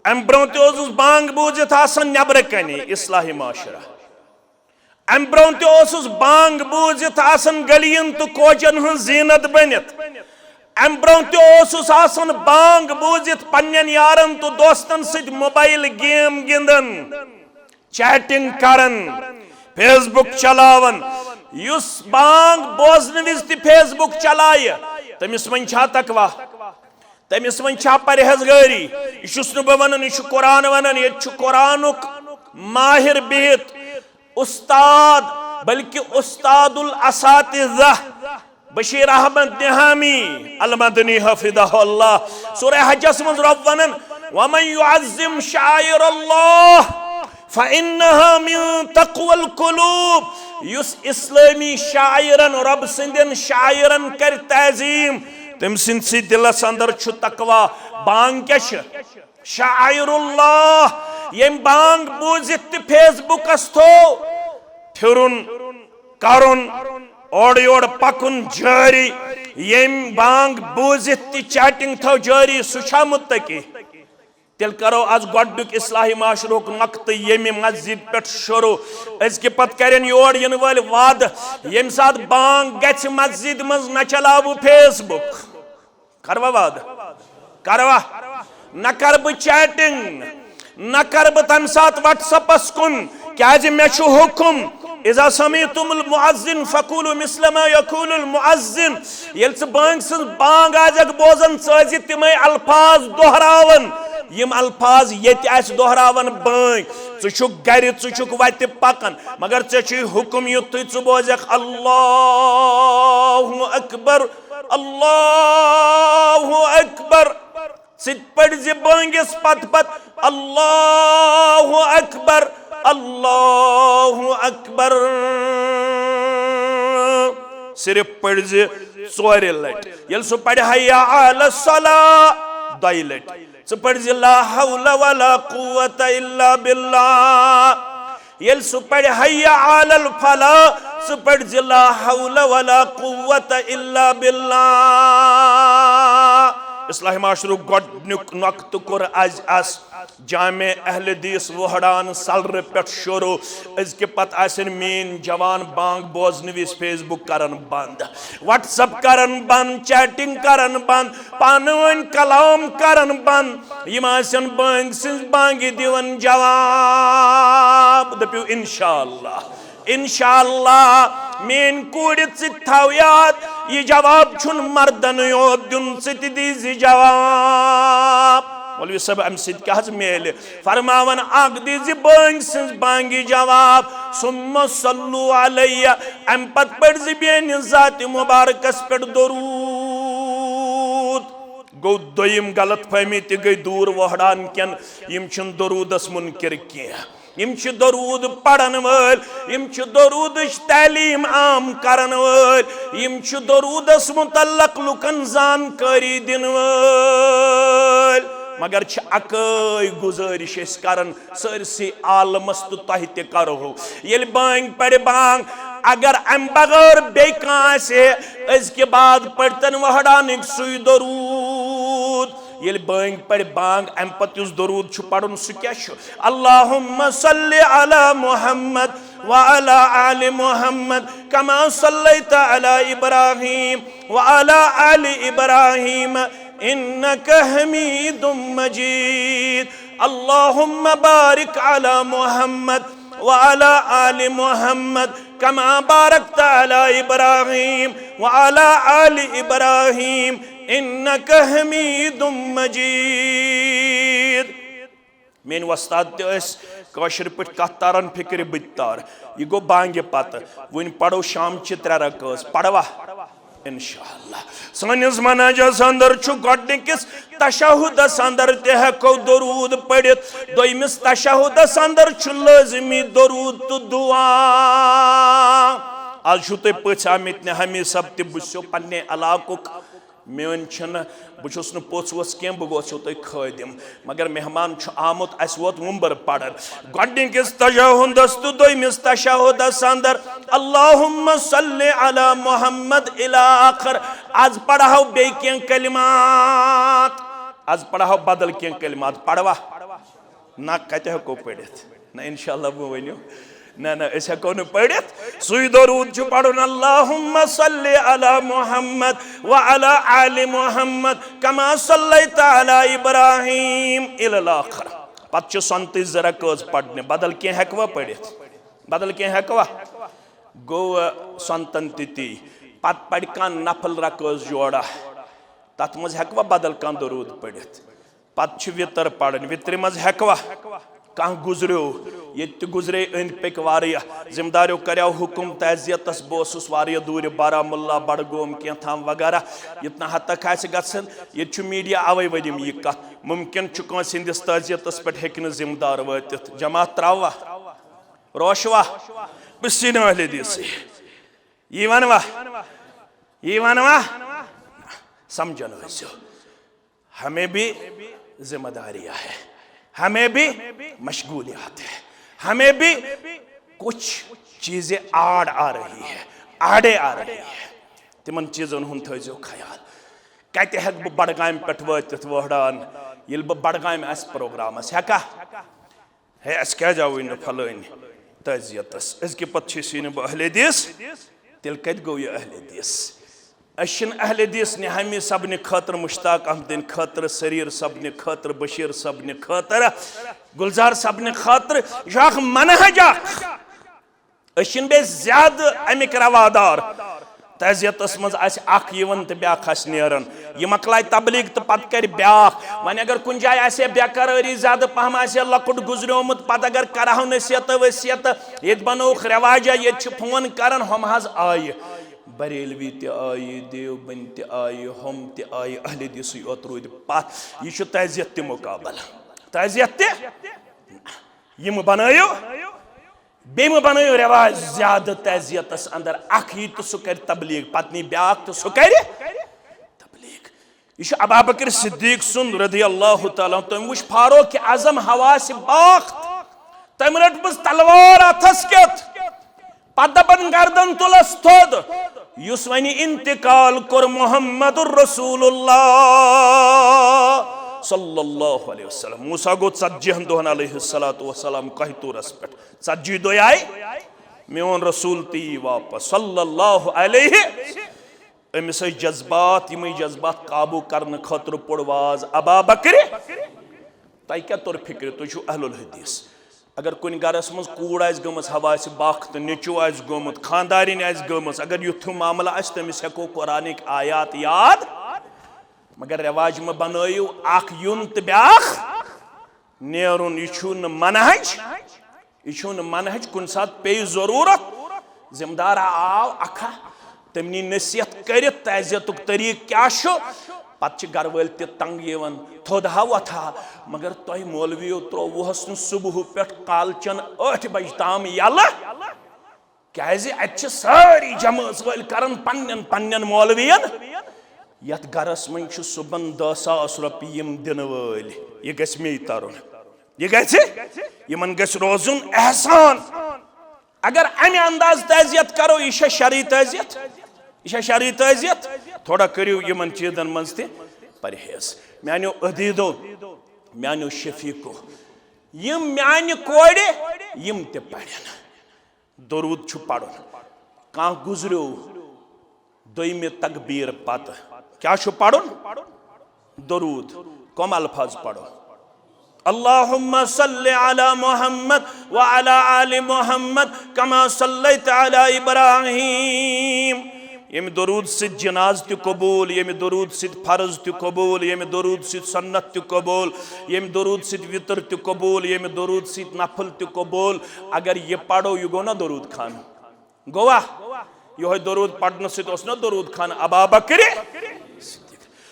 امہِ برونٛہہ تہِ اوسُس بانگ بوٗزِتھ آسان نیبرٕ کنہِ اصلاحِ معاشرہ۔ امہِ برونٛہہ تہِ اوسُس بانگ بوٗزِتھ آسان گلیَن تہٕ کوچن ہٕنٛز زیٖنت بٔنِتھ۔ امہِ برونٛہہ تہِ اوسُس آسان بانگ بوٗزِتھ پننٮ۪ن یارن تہٕ دوستن سۭتۍ موبایل گیم گِنٛدان، چیٹنگ کران، فیس بک چلاوان۔ یُس بانگ بوزنہٕ وِزِ تہِ فیس بک چلایہِ، تٔمِس وۄنۍ چھا تقویٰ؟ تٔمِس وۄنۍ چھا پرہیزگٲری؟ یہِ چھُس نہٕ بہٕ ونان، یہِ چھُ قرآن ونان۔ ییٚتہِ چھُ قرآنُک ماہر بِہِتھ، استاد، بلکہ استاد الاساتذہ بشیر احمد نہامی المدنی حفظہ اللہ۔ سورہ حجس منٛز رب ونان، ومن يعظم شعائر الله فإنها من تقوى القلوب۔ یُس اسلٲمی شاعرن، رب سٕنٛدٮ۪ن شاعرن کرِ تعظیم، تٔمۍ سٕنٛدِ سۭتۍ دِلس اندر چھُ تقویٰ۔ بانگ کیٛاہ چھِ؟ شعائر اللہ، یم بانگ بوزتھ تہ فیس بکس تھو پھرن کرن، اورٕ یورٕ پکن جٲری، یم بانگ بوزتھ تہ چیٹنگ تھو جٲری، سہ چھا متقی؟ تیٚلہِ کرو از گۄڈنیُک اصلاح معاشرُک نۄقطہٕ ییٚمہِ مسجد پٮ۪ٹھ شروع۔ أزکہِ پتہٕ کرن یور یِنہٕ وٲلۍ وعدٕ، ییٚمہِ ساتہٕ بانگ گژھِ مسجد منٛز، نہ چلاوٕ فیس بک۔ کروا وعدٕ؟ کروا؟ نہ کرٕ بہٕ چیٹنگ، نہ کرٕ بہٕ تمہِ ساتہٕ وٹس اپس کُن، کیازِ مےٚ چھُ حکم، اذا سمعتم المؤذن فقولوا مثل ما يقول المؤذن۔ ییٚلہِ ژٕ بٲنگۍ سٕنٛز بانگ آسکھ بوزان، ژٕ ٲسۍ زِ تِمے الفاظ دۄہراوان، یِم الفاظ ییٚتہِ آسہِ دۄہراوان بٲنگۍ۔ ژٕ چھُکھ گرِ، ژٕ چھُکھ وتہِ پکان، مگر ژےٚ چھُے حکم، یُتھُے ژٕ بوزکھ اللہ اکبر، اللہ اکبر، ژٕ تہِ پٔرۍ زِ بٲنگِس پتہٕ پتہٕ، اللہ اکبر، اللہ اکبر۔ صرف پٔرۍ زِ ژورِ لٹہِ۔ ییٚلہِ سُہ پرِ حی علی الصلاۃ دۄیہِ لٹہِ، ژٕ پٔرۍ زِ لا حول ولا قوة الا باللہ۔ ییٚلہِ سُہ پرِ حی علی الفلاح، ژٕ پٔرۍ زِ لا حول ولا قوة الا باللہ۔ اصلاح معاشرُک گۄڈنیُک نۄقطہٕ کوٚر اَسہِ اَس جامع اہل حدیث وۄہڑان سلرٕ پٮ۪ٹھ شروع۔ أزکہِ پتہٕ آسن میٲنۍ جوان بانگ بوزنہٕ وِزِ فیس بک کران بند، وٹس اپ کران بند، چیٹنگ کران بند، پانہٕ ؤنۍ کلام کران بند۔ یِم آسن بٲنگۍ سٕنٛز بانگہِ دِوان جواب۔ دٔپِو انشاءاللہ، انشاءاللہ۔ میٲنۍ کوٗرِ، ژٕ تہِ تھاو یاد، یہِ جواب چھُنہٕ مردن یوت دیُن، ژٕ تہِ دی زِ جواب۔ مولوی صٲب، امہِ سۭتۍ کیٛاہ حظ میلہِ؟ فرماوان، اکھ دی زِ بٲنگۍ سٕنٛز بانگہِ جواب، ثم صلوا علی، امہِ پتہٕ پٔرۍ زِ میٲنِس ذاتِ مبارکس پٮ۪ٹھ درود۔ گوٚو، دوٚیِم غلط فہمی تہِ گٔے دوٗر وۄہڑان کٮ۪ن، یِم چھِنہٕ درودس منکر کینٛہہ۔ یِم چھِ درود پرن وٲلۍ، یِم چھِ درودٕچ تعلیٖم عام کرن وٲلۍ، یِم چھِ درودس متعلق لُکن زانکٲری دِنہٕ وٲلۍ۔ مگر چھِ اکٲے گُزٲرِش أسۍ کران، سٲرسٕے عالمس تہٕ تۄہہِ تہِ کرہو۔ ییٚلہِ بٲنگۍ پرِ بانگ، اگر امہِ بغٲر بیٚیہِ کانٛہہ آسہِ ہے، أزکہِ بعد پٔرۍتن وۄہڑانٕکۍ سُے درود۔ ییٚلہِ بٲنگۍ پرِ بانگ، امہِ پتہٕ یُس درود چھُ پرُن، سُہ کیٛاہ چھُ؟ اللہم صل علی محمد وعلی آل محمد کما صلیت علی ابراہیم وعلی آل ابراہیم انک حمید مجید۔ اللہم بارک علی محمد وعلی آل محمد کما بارکت علی ابراہیم وعلی آل ابراہیم انک حمید مجید۔ میٲنۍ وۄستاد تہِ ٲسۍ کٲشِر پٲٹھۍ کتھ تاران فکرِ، بہٕ تہِ تارٕ۔ یہِ گوٚو بانگہِ پتہٕ۔ وۄنۍ پرو شامچہِ ترٛےٚ رکٲژ۔ پروا؟ انشاءاللہ۔ سٲنِس منہجس اندر چھُ گۄڈنِکِس تشہدس اندر تہِ ہٮ۪کو درود پٔرِتھ۔ دوٚیمِس تشہدس اندر چھُ لٲزمی درود تہٕ دعا۔ از چھُو تُہۍ پٔژھۍ آمٕتۍ نہٕ حمید صٲب تہِ، بہٕ چھُسو پننہِ علاقُک۔ میٲنۍ چھِنہٕ، بہٕ چھُس نہٕ پوٚژھ ووٚژھ کینٛہہ، بہٕ گوٚژھو تۄہہِ خٲدِم، مگر مہمان چھُ آمُت، اَسہِ ووت وُمبر پرن۔ گۄڈٕنِکِس تشہدس تہٕ دوٚیمِس تشہدس اندر اللہم صل علی محمد الی آخر۔ از پرہو بیٚیہِ کینٛہہ کلمات، از پرہو بدل کینٛہہ کلمات۔ پروا؟ نہ، کتہِ ہٮ۪کو پٔرِتھ؟ نہ، انشاءاللہ، وۄنۍ ؤنِو۔ نہ، نہ، أسۍ ہٮ۪کو نہٕ پٔرِتھ۔ سُے درود چھُ پرُن، اللہم صل علی محمد وعلی آل محمد کما صلیت علی ابراہیم الی آخر۔ پتہٕ چھِ سۄنتٕچ زٕ رکٲژ پرنہِ۔ بدل کینٛہہ ہٮ۪کوا پٔرِتھ؟ بدل کینٛہہ ہٮ۪کوا؟ گوٚو، سۄنتن تہِ تی۔ پتہٕ پرِ کانٛہہ نفل رکٲژ جوڑا۔ تتھ منٛز ہٮ۪کوا بدل کانٛہہ درود پٔرِتھ؟ پتہٕ چھِ وِتر پرٕنۍ۔ وِترِ منٛز ہٮ۪کوا؟ کانٛہہ گُزریو، ییٚتہِ تہِ گُزرے أنٛدۍ پٔکۍ واریاہ۔ ذمہٕ داریو کریو حُکم تعزیتس، بہٕ اوسُس واریاہ دوٗرِ، بارہمولہ، بڈگوم، کینٛہہ تام وغیرہ۔ یوٚت نہٕ ہتک آسہِ گژھان، ییٚتہِ چھُ میٖڈیا اوے ؤنِم یہِ کتھ۔ مُمکِن چھُ کٲنٛسہِ ہٕنٛدِس تعزیتس پٮ۪ٹھ ہیٚکہِ نہٕ ذمہٕ دار وٲتِتھ۔ جماعت تراووا؟ روشوا؟ بہٕ سِنہٕ اہل حدیثٕے۔ یی ونوا؟ یی ونوا؟ سمجھن ٲسِو۔ ہمیں بھی ذمہ داریاں ہیں، ہمیں بھی مشغولیات ہیں، ہمیں بھی کچھ چیزیں آڑ آ رہی ہے، آڑے آ رہی ہے۔ تمن چیزن ہُنٛد تھٲیزیو خیال۔ کتہِ ہیٚکہٕ بہٕ بڈگامہِ پٮ۪ٹھ وٲتِتھ وٲہڑان، ییٚلہِ بہٕ بڈگامہِ آسہِ پروگرامس؟ ہیٚکا؟ ہے، اسہِ کیازِ آوٕے نہٕ فلٲنۍ تعزیتس؟ أزکہِ پتہٕ چھِ أسۍ یی نہٕ بہٕ اہل حدیث، تیٚلہِ کتہِ گوٚو یہِ اہل حدیث؟ أسۍ چھِنہٕ اہل حدیث نعیمی صٲبنہِ خٲطرٕ، مشتاق احمدٕنۍ خٲطرٕ، سریر صٲبنہِ خٲطرٕ، بشیر صٲبنہِ خٲطرٕ، گلزار صٲبنہِ خٲطرٕ۔ یہِ چھُ اکھ منہج اکھ۔ أسۍ چھِنہٕ بیٚیہِ زیادٕ اَمِکۍ روادار۔ تعزیتس منٛز آسہِ اکھ یِوان تہٕ بیٛاکھ آسہِ نیران۔ یہِ مۄکلایہِ تبلیغ تہٕ پتہٕ کرِ بیٛاکھ۔ وۄنۍ اگر کُنہِ جایہِ آسہِ ہے بے قرٲری زیادٕ پہم، آسہِ ہے لۄکُٹ گُزریومُت، پتہٕ اگر کرہو نصیحت تہٕ وصیحت، ییٚتہِ بنووُکھ رٮ۪واجا، ییٚتہِ چھِ فون کران، ہُم حظ آیہِ، بریلوی تہِ آیہِ، دیوبند تہِ آیہِ، ہُم تہِ آیہِ، اہل حدیثٕے یوت روٗدۍ پتھ۔ یہِ چھُ تعزیت تہِ مقابل، تعزیت تہِ۔ یہِ مہٕ بنٲیِو، بیٚیہِ مہٕ بنٲیِو رٮ۪واج زیادٕ تعزیتس اندر۔ اکھ یی تہٕ سُہ کرِ تبلیغ، پتہٕ نی بیٛاکھ تہٕ سُہ کرِ تبلیغ۔ یہِ چھُ ابابکر صدیق سُنٛد رضی اللہ تعالیٰ عنہ۔ تٔمۍ وُچھ فاروق اعظم حواس باخت، تٔمۍ رٔٹمٕژ تلوار اتھس کٮ۪تھ، پتہٕ دپان، گردن تُلس تھوٚد، یُس وۄنۍ انتقال کوٚر محمد رسول اللہ صلی اللہ علیہ وسلم۔ موسیٰ گوٚو ژتجی ہن دۄہن علیہ الصلوۃ والسلام کوہ طورس پٮ۪ٹھ۔ ژتجی دۄہہِ آیہِ، میون رسول تہِ یی واپس صلی اللہ علیہ۔ أمِس ٲسۍ جذبات، یِمٕے جذبات قابو کرنہٕ خٲطرٕ پوٚر واز ابا بکرِ۔ تۄہہِ کیٛاہ توٚر فِکرِ؟ تُہۍ چھِو اہل الحدیث۔ اگر کُنہِ گرس منٛز کوٗر آسہِ گٔمٕژ حواس باخت، نیٚچوٗ آسہِ گوٚمُت، خانٛدارِنۍ آسہِ گٔمٕژ، اگر یُتھ ہیوٗ معاملہٕ آسہِ، تٔمِس ہٮ۪کو قرآنٕکۍ آیات یاد، مگر رٮ۪واج مہٕ بنٲیِو اکھ یُن تہٕ بیٛاکھ نیرُن۔ یہِ چھُنہٕ منہج، یہِ چھُنہٕ منہج۔ کُنہِ ساتہٕ پیٚیہِ ضروٗرت، ذمہٕ دار آو اکھا، تٔمۍ نی نصیحت کٔرِتھ تعزیتُک طریٖقہٕ کیٛاہ چھُ، پتہٕ چھِ گرٕ وٲلۍ تہِ تنگ یِوان، تھوٚد ہا وۄتھ ہا، مگر تۄہہِ مولوِیو ترٛووُہس نہٕ صبحہٕ پٮ۪ٹھ کالچن ٲٹھِ بجہِ تام یلہٕ۔ کیازِ اتہِ چھِ سٲری جمٲژ وٲلۍ کران پننٮ۪ن پننٮ۪ن مولوین۔ یتھ گرس منٛز چھِ صبحن دہ ساس رۄپیہِ یِم دِنہٕ وٲلۍ، یہِ گژھِ مے ترُن، یہِ گژھِ، یِمن گژھِ روزُن احسان۔ اگر امہِ انداز تعزیت کرو، یہِ چھا شرعی تعزیت؟ یہِ چھا شرعی تعزیت؟ تھوڑا کٔرِو یِمن چیٖزن منٛز تہِ پرہیز۔ میانیو عزیزو، میانیو شفیقو، یِم میانہِ کورِ، یِم تہِ پرن۔ درود چھُ پرُن۔ کانٛہہ گُزریو دوٚیمہِ تکبیٖر پتہٕ، کیٛاہ چھُ پرُن؟ درود۔ کم الفاظ پرو؟ اللہم صل علی محمد وعلی آل محمد کما صلیت علی ابراہیم۔ ییٚمہِ درود سۭتۍ جناز تہِ قبول، ییٚمہِ درود سۭتۍ فرض تہِ قبول، ییٚمہِ درود سۭتۍ سنت تہِ قبول، ییٚمہِ درود سۭتۍ وطر تہِ قبول، ییٚمہِ درود سۭتۍ نفل تہِ قبول۔ اگر یہِ پرو، یہِ گوٚو نا درود خان؟ گوٚوا؟ یِہوٚے درود پرنہٕ سۭتۍ اوس نا درود خان ابا بکرِ؟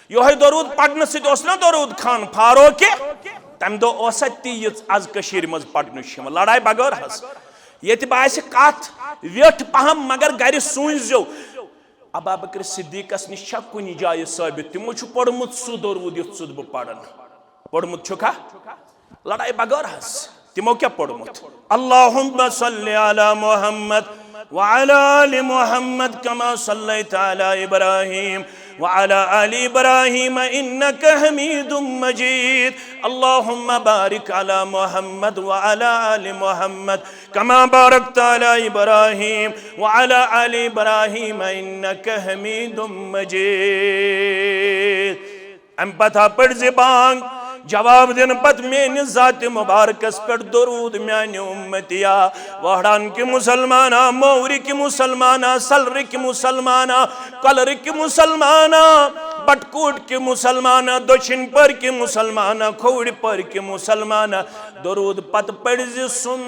یِہوٚے درود پرنہٕ سۭتۍ اوس نا درود خان فاروقِ؟ تمہِ دۄہ اوسا تی یِژھ از کٔشیٖرِ منٛز پرنہٕ چھِ یِوان؟ لڑایہِ بغٲر حظ۔ ییٚتہِ باسہِ کتھ ویٹھ پہم، مگر گرِ سوٗنٛچزیو۔ ابا بکر صدیقس نِش چھا کُنہِ جایہِ ثٲبت تِمو چھُ پوٚرمُت سُہ درود یُتھ سُہ بہٕ پرن؟ پوٚرمُت چھُکھا؟ لڑایہِ بغٲر حظ۔ تِمو کیٛاہ پوٚرمُت؟ اللہم صل علی محمد وعلی آل محمد کما صلیت علی ابراہیم وعلی آل ابراہیم انک حمید مجید۔ اللہم بارک علی محمد وعلی آل محمد کما بارکت علی ابراہیم وعلی آل ابراہیم انک حمید مجید۔ امہِ پتہٕ ہا پٔرۍ زِ بانگ، جواب دِنہٕ پتہٕ میٲنِس ذاتِ مبارکس پٮ۪ٹھ درود۔ میانہِ امتیا، وہڑان کہِ مسلمانا، مورِ کہِ مسلمانا، سلرِ کہِ مسلمانا، کۄلرِ کہِ مسلمانا، بٹکوٹ کہِ مسلمانا، دٔچھِنۍ پٔرۍ کہِ مسلمانا، کھووُرۍ پٔرۍ کہِ مسلمانا، درود پتہٕ پٔرۍ زِ سُم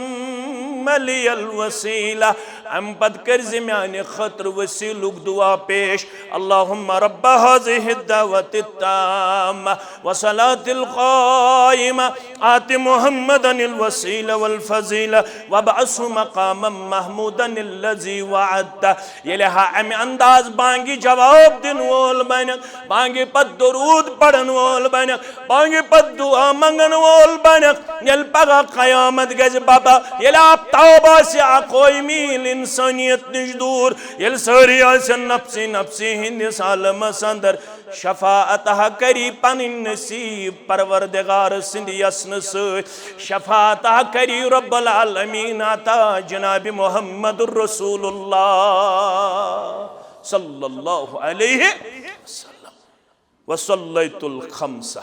لي الوسيلة، امہِ پتہٕ کٔرۍ زِ میانہِ خٲطرٕ وسیلُک دعا پیش۔ اللهم رب هذه الدعوة التامة والصلاة القائمة آت محمدا الوسيلة والفضيلة وابعثه مقاما محمودا الذي وعدته۔ ییٚلہِ ہا امہِ انداز بانگہِ جواب دِنہٕ وول بنکھ، بانگہِ پتہٕ درود پرن وول بنکھ، بانگہِ پتہٕ دعا منگن وول بنکھ، ییٚلہِ پگاہ قیامت گژھِ بابا، ییٚلہِ آفتاب آسہِ اکوے میل انسانیت نِش دوٗر، ییٚلہِ سٲری آسن نفسی نفسی ہٕنٛدِس عالمس اندر، شفاعت ہا کری پنٕنۍ نصیب پروردگار سٕنٛدِ یژنہٕ سۭتۍ۔ شفاعت ہا کری رب العالمین عطا جناب محمد رسول اللہ صلی اللہ علیہ وسلم۔ وصلیت الخمسہ،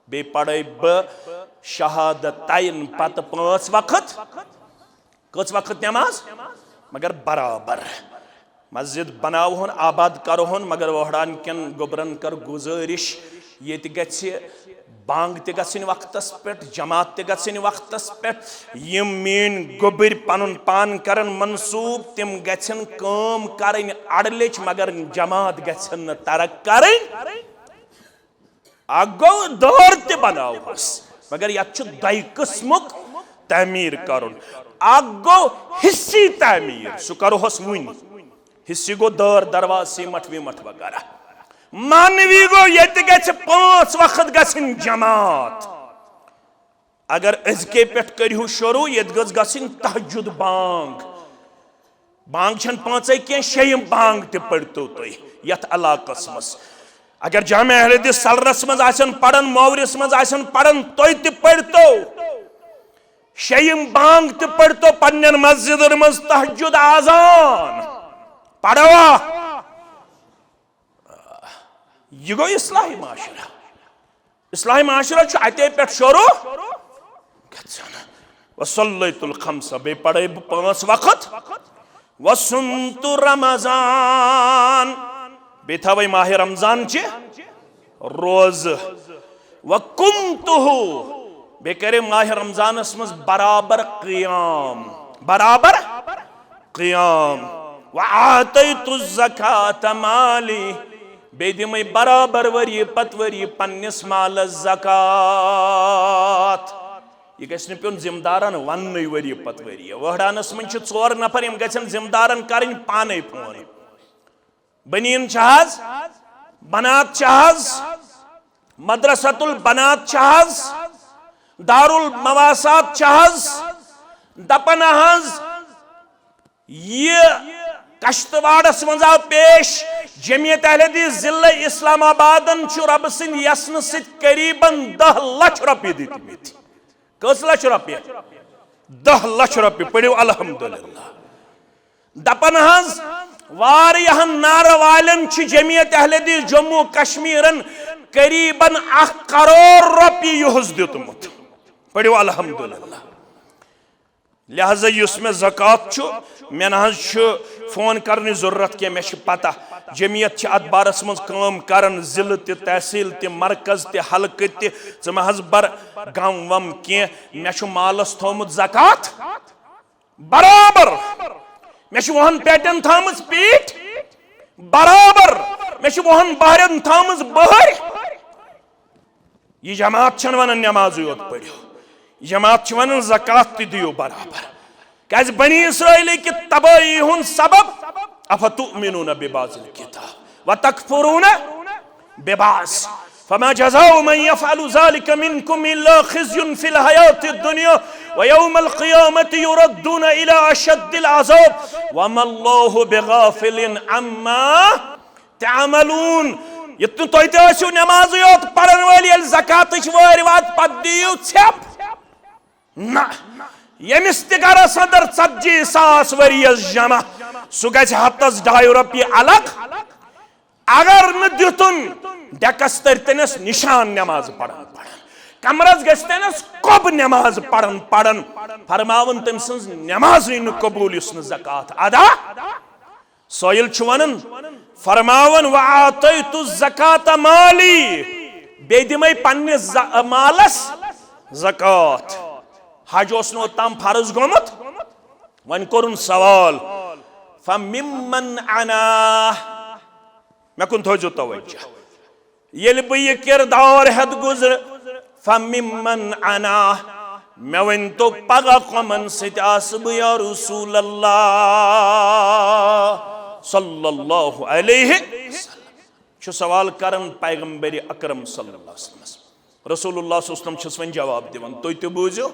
بیٚیہِ پرے بہٕ شہادتین پتہٕ پانٛژھ وقت۔ کٔژ وقت نماز؟ مگر برابر۔ مسجد بناوہون، آباد کرہون، مگر وہڑان کٮ۪ن گوٚبرن کر گُزٲرِش، ییٚتہِ گژھِ بانگ تہِ گژھٕنۍ وقتس پٮ۪ٹھ، جماعت تہِ گژھٕنۍ وقتس پٮ۪ٹھ۔ یِم میٲنۍ گوٚبٕرۍ پنُن پان کرن منسوٗب، تِم گژھن کٲم کرٕنۍ اڑلِچ، مگر جماعت گژھن نہٕ ترک کرٕنۍ۔ اکھ گوٚو دٲر تہِ بناوہوس، مگر یتھ چھُ دۄیہِ قٕسمُک تعمیٖر کرُن۔ اکھ گوٚو حصی تعمیٖر، سُہ کرہوس وُنہِ۔ حصہٕ گوٚو دٲر، دروازٕ، سیمٹ ویمٹ وغیرہ۔ معنوی گوٚو ییٚتہِ گژھِ پانٛژھ وقت گژھٕنۍ جماعت۔ اگر أزکے پٮ۪ٹھ کٔرِو شروع، ییٚتہِ گٔژھ گژھٕنۍ تہجد بانگ۔ بانگ چھنہٕ پانٛژے کینٛہہ، شیٚیِم بانگ تہِ پٔرۍتو تُہۍ یتھ علاقس منٛز۔ اگر جامع اہل حدیث سلرس منٛز آسن پران، موورِس منٛز آسن پران، تُہۍ تہِ پٔرۍتو۔ شیٚیِم بانگ تہِ پٔرۍتو پننٮ۪ن مسجدن منٛز تہجد اذان۔ پروا۔ یہِ گوٚو اصلاح معاشرہ۔ اصلاح معاشرہ چھُ اتے پٮ۪ٹھ شروع گژھان۔ وصلیت الخمسہ، بیٚیہِ پرے بہٕ پانٛژھ وقت۔ وصمت رمضان، بیٚیہِ تھاوے ماہ رمضان چہِ روزٕ۔ وقمتہ، بیٚیہِ کرے ماہ رمضانس منٛز برابر قیام، برابر قیام۔ وآتیت الزکاة مالی، بیٚیہِ دِمے برابر ؤری پتہٕ ؤری پننِس مالس زکات۔ یہِ گژھِ نہٕ پیوٚن ذمہٕ دارن وننُے ؤری پتہٕ ؤری۔ وہڑانس منٛز چھِ ژور نفر، یِم گژھن ذمہٕ دارن کرٕنۍ پانے فون۔ بنیٖن چھِ حظ، بنات چھِ حظ، مدرسۃ البنات چھِ حظ، دارالمواسات چھِ حظ، دپن حظ، یہِ کشتواڑس منٛز آو پیش، جمعیت اہل حدیث ضلع اسلام آبادن چھُ رۄبہٕ سٕنٛدِ یژنہٕ سۭتۍ قریباً دَہ لچھ رۄپیہِ دِتمٕتۍ۔ کٔژ لچھ رۄپیہِ؟ دَہ لچھ رۄپیہِ۔ پٔرِو الحمدللہ۔ دپان حظ، واریاہن نعرٕ والٮ۪ن چھِ جمعیت اہل حدیث جموں کشمیرن قریباً اکھ کرور رۄپیہِ یُہُس دیُتمُت۔ پٔرِو الحمدللہ۔ لہذا یُس مےٚ زکوٰۃ چھُ، مےٚ نہ حظ چھُ فون کرنٕچ ضروٗرت کینٛہہ، مےٚ چھِ پتہ۔ جمعیت چھِ اتھ بارس منٛز کٲم کران، ضلعہٕ تہِ، تحصیل تہِ، مرکز تہِ، حلقہٕ تہِ۔ ژٕ مہ حظ بر غم وم کینٛہہ، مےٚ چھُ مالس تھوٚومُت زکوٰۃ برابر۔ مےٚ چھِ وُہن پیٹٮ۪ن تھٲومٕژ پیٖٹ برابر۔ مےٚ چھِ وُہن بہرٮ۪ن تھٲومٕژ بہر۔ یہِ جماعت چھَنہٕ وَنان نٮ۪مازٕے یوت پٔرِو۔ یہِ جماعت چھِ وَنان زکوٰۃ تہِ دِیِو برابر۔ کیٛازِ بنی اسرائیلٕکہِ تبٲہی ہُنٛد سبب، افتؤمنون ببعض الکتاب وتکفرون ببعض۔ فما جزاء من يفعل ذلك منكم إلا خزي في الحياة الدنيا ويوم القيامة يردون إلى أشد العذاب وما الله بغافل عما تعملون۔ یتھ نہٕ تُہۍ تہِ ٲسِو نٮ۪مازٕے یوت پرن وٲلۍ، ییٚلہِ زکاتٕچ وٲرۍ واتہِ پتہٕ دِیِو ژھٮ۪پ۔ نہ، ییٚمِس تہِ گرس اندر ژتجی ساس ؤرۍ یس جمع، سُہ گژھِ ہفتس ڈاے رۄپیہِ الگ۔ اگر نہٕ دیُتُن، ڈیکس تٔرۍ تٔنِس نشان نٮ۪ماز پران پران۔ کمرس گژھِ تٔنِس کۄب نٮ۪ماز پران پران۔ فرماوُن تٔمۍ سٕنٛز نٮ۪مازٕے نہٕ قبول یُس نہٕ زکات ادا۔ سٲیِل چھُ وَنان، فرماوان، "وآتیت الزکاة مالی"، بیٚیہِ دِمَے پننِس ز-، مالس زکات۔ حج اوس نہٕ اوٚتام فرض گوٚمُت، وۄنۍ کوٚرُن سوال، فممن انا؟ مےٚ کُن تھٲوزیو توجہ۔ ییٚلہِ بہٕ یہِ کِردار ہٮ۪تھ گُزرٕ، فممن انا؟ مےٚ ؤنۍ تو، پگاہ کۄمن سۭتۍ آسہٕ بہٕ یا رسول اللہ صلی اللہ علیہ وسلم؟ چھُ سوال کران پیغمبر اکرم صلی اللہ علیہ وسلم۔ رسول اللہ صلی اللہ علیہ وسلم چھُس وۄنۍ جواب دِوان، تُہۍ تہِ بوٗزِو۔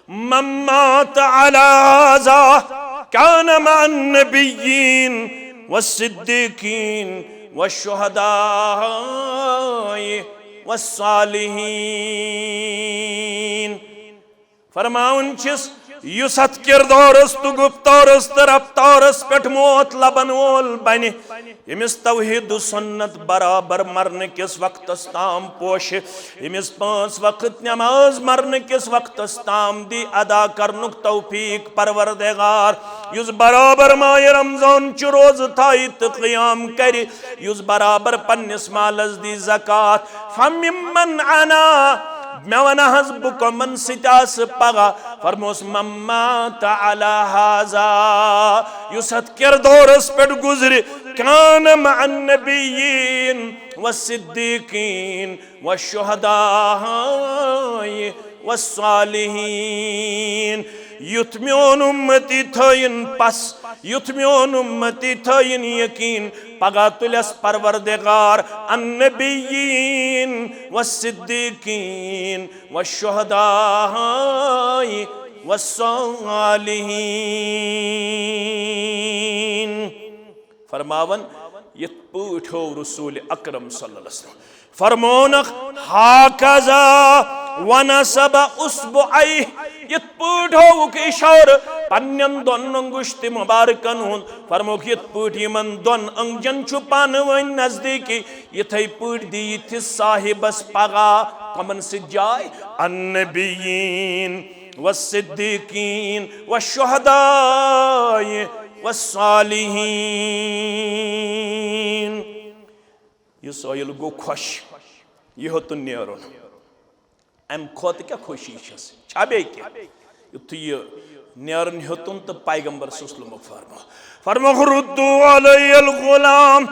من مات علی هذا كان مع النبيين والصديقين والشهداء والصالحين۔ فرماوان چھِس، یُس اتھ کردارس تہٕ گفتارس تہٕ رفتارس پٮ۪ٹھ موت لبن وول بنہِ، ییٚمِس توحید و سنت برابر مرنہٕ کِس وقتس تام پوشہِ، ییٚمِس پانٛژھ وقت نماز مرنہٕ کِس وقتس تام دی ادا کرنُک توفیق پروردگار، یُس برابر ماہِ رمضان چہِ روزٕ تھایہِ تہٕ قیام کرِ، یُس برابر پننِس مالس دی زکات، فممن انا؟ مےٚ ونہٕ حظ، بہٕ کۄمن سۭتۍ آسہٕ پگاہ؟ فرموس، من مات علی هذا، یُس اتھ کردارس پٮ۪ٹھ گُزرِ، كان مع النبيين والصديقين والشهداء والصالحين۔ یُتھ میون اُمتی تھٲیِن پس، یُتھ میون اُمتی تھٲیِن یقین، پگاہ تُلٮ۪س پروردگار النبیین والصدیقین والشہداء والصالحین۔ فرماون، یِتھ پٲٹھۍ ہوو رسول اکرم صلی اللہ علیہ وسلم، فرمونکھ، ہاکذا ونصب اصبعیہ، یِتھ پٲٹھۍ ہووُکھ اشارٕ پننٮ۪ن دۄن انگشتِ مبارکن ہُنٛد، فرموکھ، یِتھ پٲٹھۍ یِمن دۄن انگجن چھُ پانہٕ ؤنۍ نزدیٖکی، یِتھے پٲٹھۍ دِیہِ تہِ صاحبس پگاہ کمن سۭتۍ جاے؟ النبیین والصدیقین والشہداء والصالحین۔ یہِ سٲیِل گوٚو خۄش، یہِ ہیوٚتُن نیرُن۔ امہِ کھۄتہٕ کیٛاہ خوشی چھس؟ چھا بیٚیہِ کینٛہہ؟ یُتھُے یہِ نیرُن ہیوٚتُن تہٕ پیغمبر صلی اللہ علیہ وسلمُک فرمو، فرموکھ، ردوا علی الغلام،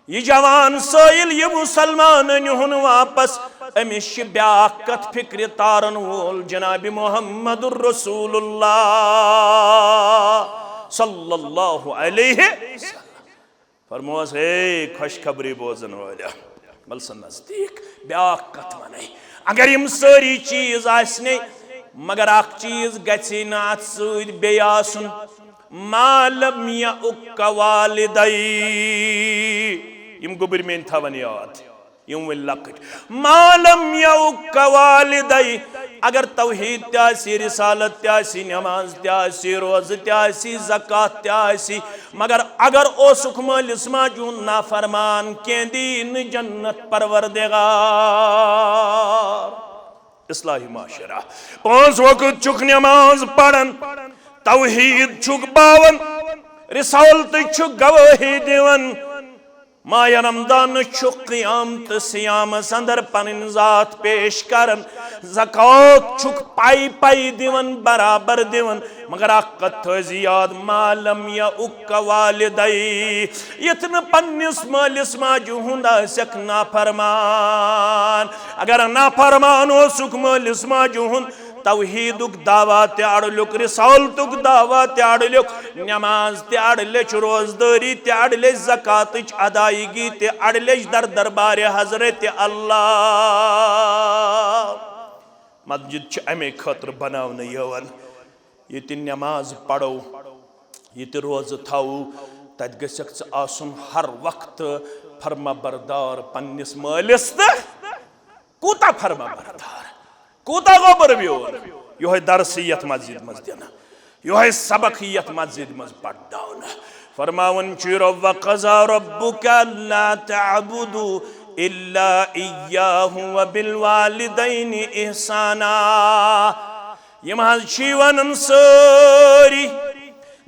یہِ جوان سٲیِل، یہِ مسلمان، أنِہُن واپس۔ أمِس چھِ بیٛاکھ کتھ فکرِ تارن وول جناب محمد رسول اللہ صلی اللہ علیہ وسلم۔ فرموس، ہے خوشخبری بوزن وٲلیا، ول سا نزدیٖک، بیٛاکھ کتھ ونے۔ اگر یِم سٲری چیٖز آسنے، مگر اکھ چیٖز گژھِ نہٕ اتھ سۭتۍ بیٚیہِ آسُن۔ ما لم یعق والدی، یِم گوٚبٕرۍ میٲنۍ تھاون یاد، یِم وۄنۍ لۄکٕٹۍ۔ ما لم یعق والدی، اگر توحید تہِ آسی، رسالت تہِ آسی، نماز تہِ آسی، روزٕ تہِ آسی، زکات تہِ آسی، مگر اگر اوسُکھ مٲلِس ماجہِ ہُنٛد نافرمان، کینٛہہ دی نہٕ جنت پروردگار۔ اصلاحِ معاشرہ۔ پانٛژھ وقت چھُکھ نماز پران، توحید چھُکھ باوان، رسالتٕچ چھُکھ گوٲہی دِوان، ماہِ رمضانس چھُکھ قیام تہٕ صیامس اندر پنٕنۍ ذات پیش کران، زکوٰۃ چھُکھ پاے پاے دِوان، برابر دِوان، مگر اکھ کتھ تھٲوزِ یاد، ما لم یعق والدی، یتھ نہٕ پننِس مٲلِس ماجہِ ہُنٛد آسکھ نافرمان۔ اگر نافرمان اوسُکھ مٲلِس ماجہِ ہُنٛد، توحیدُک دعویٰ تہِ اڑلیُک، رسالتُک دعویٰ تہِ اڑلیُک، نماز تہِ اڑلیچ، روزدٲری تہِ اڑلیچ، زکاتٕچ ادائیگی تہِ اڑلیچ در دربارِ حضرت اللہ۔ مسجد چھِ امے خٲطرٕ بناونہٕ یِوان۔ ییٚتہِ نماز پرو، ییٚتہِ روزٕ تھاوو، تتہِ گژھکھ ژٕ آسُن ہر وقتہٕ فرما بردار پننِس مٲلِس تہٕ۔ کوٗتاہ فرما بردار، کوٗتاہ گوٚبُر میون۔ یِہوٚے درسٕے یتھ مسجد منٛز دِنہٕ، یِہوٚے سبق یتھ مسجد منٛز پرناونہٕ۔ فرماوان چھُ رب، وقضى ربك ألا تعبدوا إلا إياه وبالوالدين إحسانا۔ یِم حظ چھِ ونان سٲری،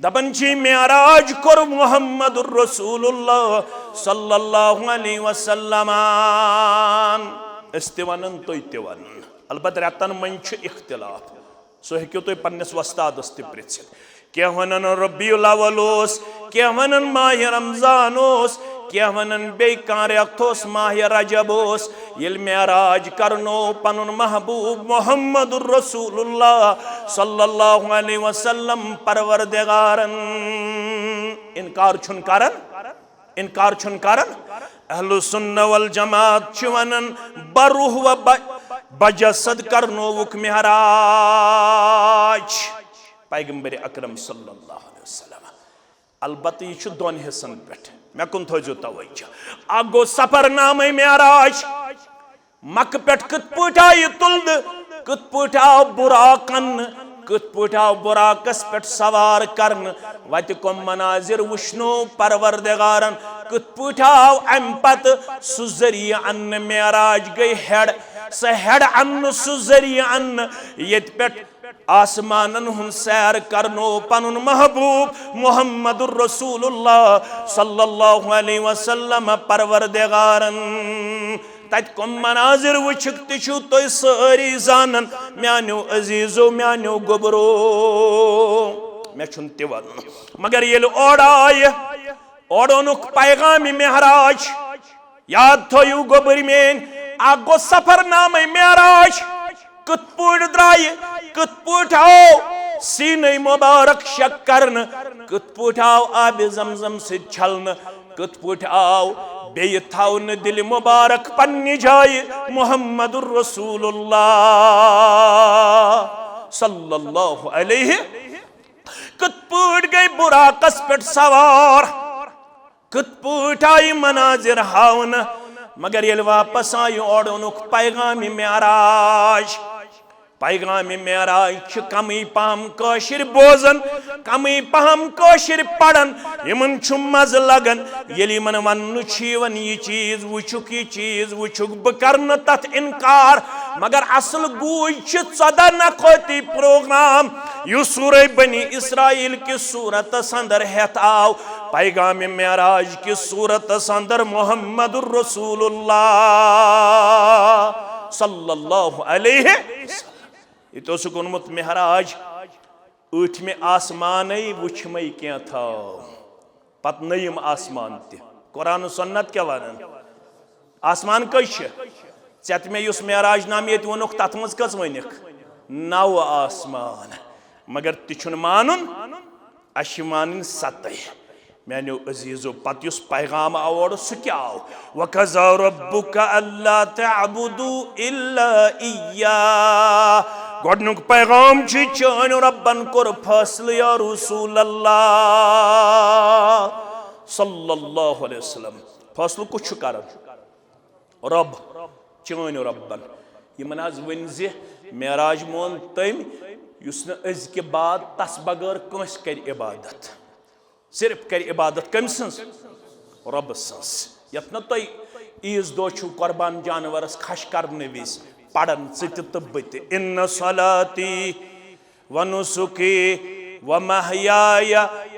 دپان چھِ، معراج کوٚر محمد رسول اللہ صلی اللہ علیہ وسلمن۔ أسۍ تہِ ونان، تُہۍ تہِ ونان۔ البتہ رٮ۪تن منٛز چھُ اختلاف، سُہ ہیٚکِو تُہۍ پننِس وۄستادس تہِ پرژھِتھ۔ کینٛہہ ونان ربیع الاول اوس، کینٛہہ ونان ماہ رمضان اوس، کینٛہہ ونان بیٚیہِ کانٛہہ رٮ۪تھ اوس، ماہ رجب اوس۔ ییٚلہِ معراج کرنو پنُن محبوب محمد رسول اللہ صلی اللہ علیہ وسلم پروردگارن، انکار چھُن کران، انکار چھُن کران۔ اہل السنہ والجماعت چھِ ونان، بروح و ب-، بجسد کرنووُکھ معراج پیغمبر اکرم صلی اللہ علیہ وسلم۔ البتہ یہِ چھُ دۄن حصن پٮ۪ٹھ، مےٚ کُن تھٲیزیو توجہ۔ اکھ گوٚو سفر نامے معراج، مکہ پٮ۪ٹھ کِتھ پٲٹھۍ آو یہِ تُلنہٕ، کِتھ پٲٹھۍ آو بُراق اننہٕ، کِتھ پٲٹھۍ آو بُراقس پٮ۪ٹھ سوار کرنہٕ، وتہِ کۄم مناظر وٕچھنو پروردگارن، کِتھ پٲٹھۍ آو امہِ پتہٕ سُہ ذٔریعہٕ اننہٕ۔ معراج گٔے ہٮ۪ڈ، سۄ ہٮ۪ڈ اننہٕ، سُہ ذٔریعہٕ اننہٕ، ییٚتہِ پٮ۪ٹھ آسمانن ہُنٛد سیر کرنو پنُن محبوب محمد رسول اللہ صلی اللہ علیہ وسلم پروردگارن۔ تتہِ کم مناظر وٕچھِکھ تہِ چھِو تُہۍ سٲری زانان، میانیو عزیزو، میانیو گوٚبرو، مےٚ چھُنہٕ تہِ ونُن۔ مگر ییٚلہِ اورٕ آیہِ، اورٕ اوٚنُکھ پیغام معراج۔ یاد تھٲیِو گوٚبٕرۍ میٲنۍ، اکھ گوٚو سفر نامے معراج، کِتھ پٲٹھۍ درٛایہِ، کِتھ پٲٹھۍ آو سیٖنے مبارک شک کرنہٕ، کِتھ پٲٹھۍ آو آبِ زمزم سۭتۍ چھلنہٕ، کِتھ پٲٹھۍ آو بیٚیہِ تھاونہٕ دِلہِ مبارک پننہِ جایہِ محمد رسول اللہ صلی اللہ علیہ۔ کِتھ پٲٹھۍ گٔے بُراقس پٮ۪ٹھ سوار، کِتھ پٲٹھۍ آیہِ مناظر ہاونہٕ، مگر ییٚلہِ واپس آیہِ، اورٕ اوٚنُکھ پیغام معراج۔ پیغام معراج چھِ کمٕے پہم کٲشِر بوزان، کمٕے پہم کٲشِر پران، یِمن چھُ مزٕ لگان۔ ییٚلہِ یِمن وننہٕ چھُ یِوان، یہِ چیٖز وٕچھُکھ، یہِ چیٖز وٕچھُکھ، بہٕ کرٕ نہٕ تتھ انکار، مگر اصل گوٗج چھِ ژۄدہ نقٲطی پروگرام، یُس سورہ بنی اسرائیل کِس صورتس اندر ہٮ۪تھ آو۔ پیغام معراج کِس صورتس اندر محمد رسول اللہ صلی اللہ علیہ وسلم۔ ییٚتہِ اوسُکھ اوٚنمُت معراج، ٲٹھمہِ آسمانٕے وٕچھمَے کینٛہہ تھاو، پتہٕ نٔیِم آسمان تہِ۔ قرآن و سنت کیٛاہ وَنان؟ آسمان کٔژ چھِ؟ ژےٚ تہٕ مےٚ یُس معراج نامہٕ ییٚتہِ ووٚنُکھ، تَتھ منٛز کٔژ ؤنِکھ؟ نَو آسمان۔ مگر تہِ چھُنہٕ مانُن، اَسہِ چھِ مانٕنۍ سَتَے۔ میٛانیو عزیٖزو، پَتہٕ یُس پیغام آو اورٕ، سُہ کیٛاہ آو؟ وَقَضَىٰ رَبُّكَ أَلَّا تَعْبُدُوا إِلَّا إِيَّاهُ۔ گۄڈٕنیُک پیغام چھُ، چٲنۍ رۄبَن کوٚر فٲصلہٕ، یا رسول اللہ صلی اللہ علیہ وسلم۔ فٲصلہٕ کُس چھُ کران؟ رۄب، چٲنۍ رۄبن۔ یِمن حظ ؤنۍ زِ معراج مون تٔمۍ، یُس نہٕ أزکہِ بعد تس بغٲر کٲنٛسہِ کرِ عبادت۔ صرف کرِ عبادت کٔمۍ سٕنٛز؟ رۄبہٕ سٕنٛز۔ یتھ نہٕ تُہۍ عیٖذ دۄہ چھِو قۄربان جانورس کھش کرنہٕ وِزِ پران، ژٕ تہِ تہٕ بہٕ تہِ، ان صلاتی ونسکی ومحیای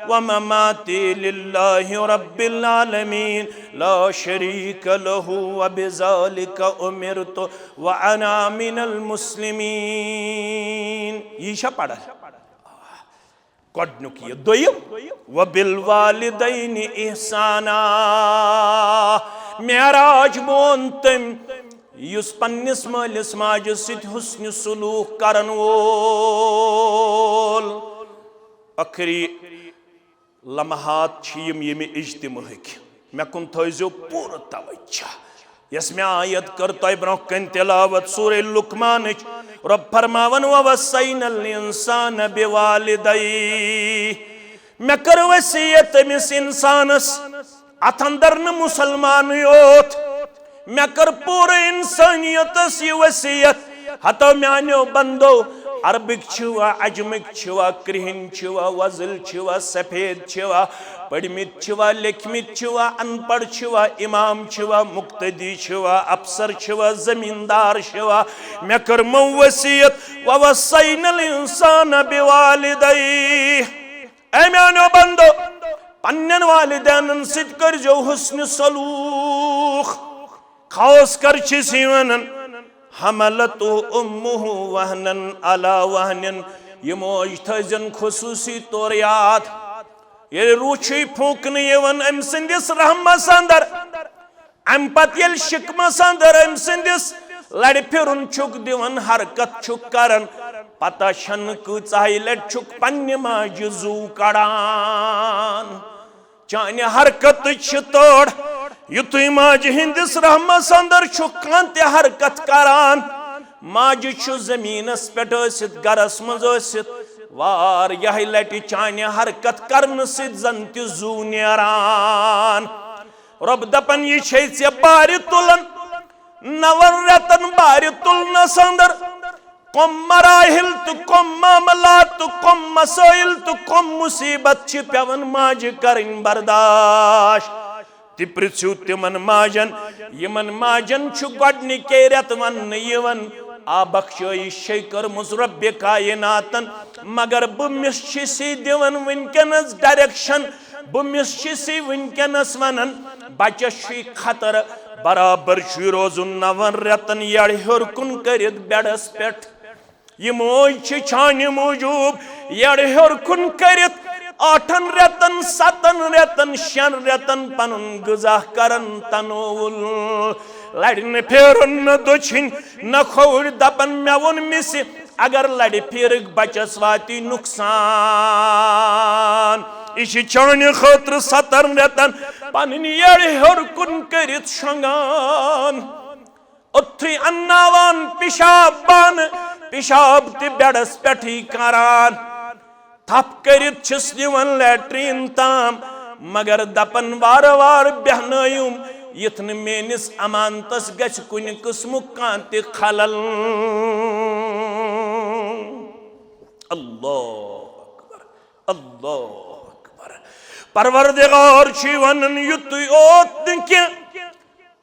ومماتی للہ رب العالمین لا شریک لہ وبذالک امرت وانا من المسلمین۔ یہِ چھا پران؟ گۄڈٕنیُک یہِ۔ دوٚیِم، وبالوالدین احسانا۔ معراج مون تٔمۍ، یُس پننِس مٲلِس ماجہِ سۭتۍ حسنِ سلوک کرن وول۔ ٲخری لمحات چھِ یِم ییٚمہِ اجتماعٕکۍ۔ مےٚ کُن تھٲیزیو پوٗرٕ توجہ۔ یۄس مےٚ آیت کٔر تۄہہِ برونٛہہ کنہِ تلاوت سورہ لقمانٕچ، رۄب فرماوان، "ووصینا الانسان بوالدیہ"۔ مےٚ کٔر وصیت أمِس انسانس، اتھ اندر نہٕ مسلمانٕے یوت، مےٚ کٔر پوٗرٕ انسانیتس یہِ وصیت۔ ہتو میانیو بندو، عربٕکۍ چھِوا، عجمٕکۍ چھِوا، کرٛہِنۍ چھِوا، وۄزٕلۍ چھِوا، سفید چھِوا، پٔرمٕتۍ چھِوا، لیکھمٕتۍ چھِوا، ان پڑھ چھِوا، امام چھِوا، مقتدی چھِوا، افسر چھِوا، زمیندار چھِوا، مےٚ کٔرمو وصیت، "ووصینا الانسان بوالدیہ"۔ اے میانیو بندو، پننٮ۪ن والدینن سۭتۍ کٔرزیو حسن سلوک۔ خاص کر چھِ أسۍ یہِ ونان، "حملتہ امہ وہنا علی وہن"، یہِ موج تھٲوزٮ۪ن خصوٗصی طور یاد۔ ییٚلہِ روٗح چھُے پھوٗکنہٕ یِوان أمۍ سٕنٛدِس رحمس اندر، امہِ پتہٕ ییٚلہِ شِکمس اندر أمۍ سٕنٛدِس لرِ پھِرُن چھُکھ دِوان، حرکت چھُکھ کران، پتہ چھنہٕ کۭژاہے لٹہِ چھُکھ پننہِ ماجہِ زُو کڑان۔ چانہِ حرکتٕچ چھِ تٔڑ۔ یُتھُے ماجہِ ہٕنٛدِس رحمس اندر چھُ کانٛہہ تہِ حرکت کران، ماجہِ چھُ زٔمیٖنس پٮ۪ٹھ ٲسِتھ، گرس منٛز ٲسِتھ، واریاہہِ لٹہِ چانہِ حرکت کرنہٕ سۭتۍ زن تہِ زُو نیران۔ رۄب دپان، یہِ چھے ژےٚ بارِ تُلان، نون رٮ۪تن بارِ تُلنس اندر کم مراحل تہٕ کم معاملات تہٕ کم مسائل تہٕ کم مصیبت چھِ پٮ۪وان ماجہِ کرٕنۍ برداشت۔ تہِ پرژھِو تِمن ماجن، یِمن ماجن چھُ گۄڈنِکے رٮ۪تہٕ وننہٕ یِوان، آ، بخشٲیش چھے کٔرمٕژ رۄبِ کایناتن، مگر بہٕ مِس چھِ سی دِوان وٕنکیٚنس ڈائریکشن، بہٕ مِس چھِ سی وٕنکیٚنس ونان، بچس چھُے خطرٕ، برابر چھُے روزُن نون رٮ۪تن یڑِ ہیوٚر کُن کٔرِتھ بیڈس پٮ۪ٹھ۔ یہِ موج چھِ چانہِ موٗجوٗب یڑِ ہیوٚر کُن کٔرِتھ ٲٹھن رٮ۪تن، ستن رٮ۪تن، شٮ۪ن رٮ۪تن پنُن غذا کران تنوُل۔ لرِ نہٕ پھیرُن نہٕ دٔچھِنۍ نہٕ کھووٕرۍ، دپان مےٚ ووٚن مِسہِ، اگر لرِ پھیرکھ بچس واتی نقصان۔ یہِ چھِ چانہِ خٲطرٕ ستن رٮ۪تن پنٕنۍ یڑِ ہیوٚر کُن کٔرِتھ شۄنگان۔ اوٚتھُے انناوان پِشاب بانہٕ، پِشاب تہِ بیڈس پٮ۪ٹھٕے کران۔ تھپھ کٔرِتھ چھِس نِوان لیٹرین تام، مگر دپان وارٕ وارٕ بیہنٲیِم، یِتھ نہٕ میٲنِس امانتس گژھِ کُنہِ قٕسمُک کانٛہہ تہِ خلل۔ اللہ اکبر، اللہ اکبر۔ پروردگار چھُے ونان، یُتُے اوت نہٕ کینٛہہ،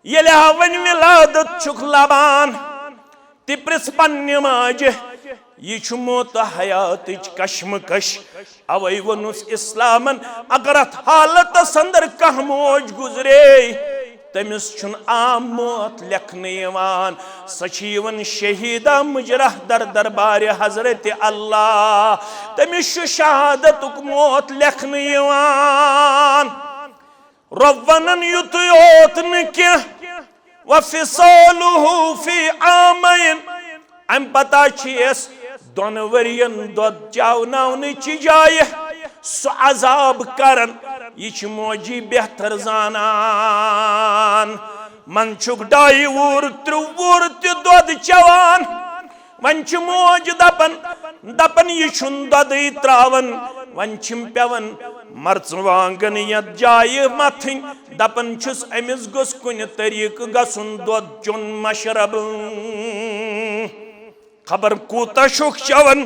ییٚلہِ ہا وۄنۍ ولادت چھُکھ لبان، تہِ پرژھ پننہِ ماجہِ، یہِ چھُ موت حیاتٕچ کشمکش۔ اوے ووٚنُس اسلامن، اگر اتھ حالتس اندر کانٛہہ موج گُزرے، تٔمِس چھُنہٕ عام موت لیکھنہٕ یِوان، سۄ چھِ یِوان شہیدہ مجرح در دربارِ حضرت اللہ، تٔمِس چھُ شہادتُک موت لیکھنہٕ یِوان۔ رۄب ونان یُتُے یوت نہٕ کینٛہہ، وفصاله في عامين۔ امہِ پتہ چھِ أسۍ دۄن ؤرین دۄد چاوناونٕچہِ جایہِ سُہ عذاب کران۔ یہِ چھِ موجی بہتر زانان۔ من چھُکھ ڈایہِ وُہُر، ترٛےٚ وُہُر تہِ دۄد چٮ۪وان۔ وۄنۍ چھِ موج دپان، دپان یہِ چھُنہٕ دۄدٕے تراوان، وۄنۍ چھِم پٮ۪وان مرژٕوانٛگن یتھ جایہِ متھٕنۍ۔ دپان چھُس أمِس گوٚژھ کُنہِ طریٖقہٕ گژھُن دۄد چوٚن مشرب۔ خبر کوٗتاہ چھُکھ چٮ۪وان؟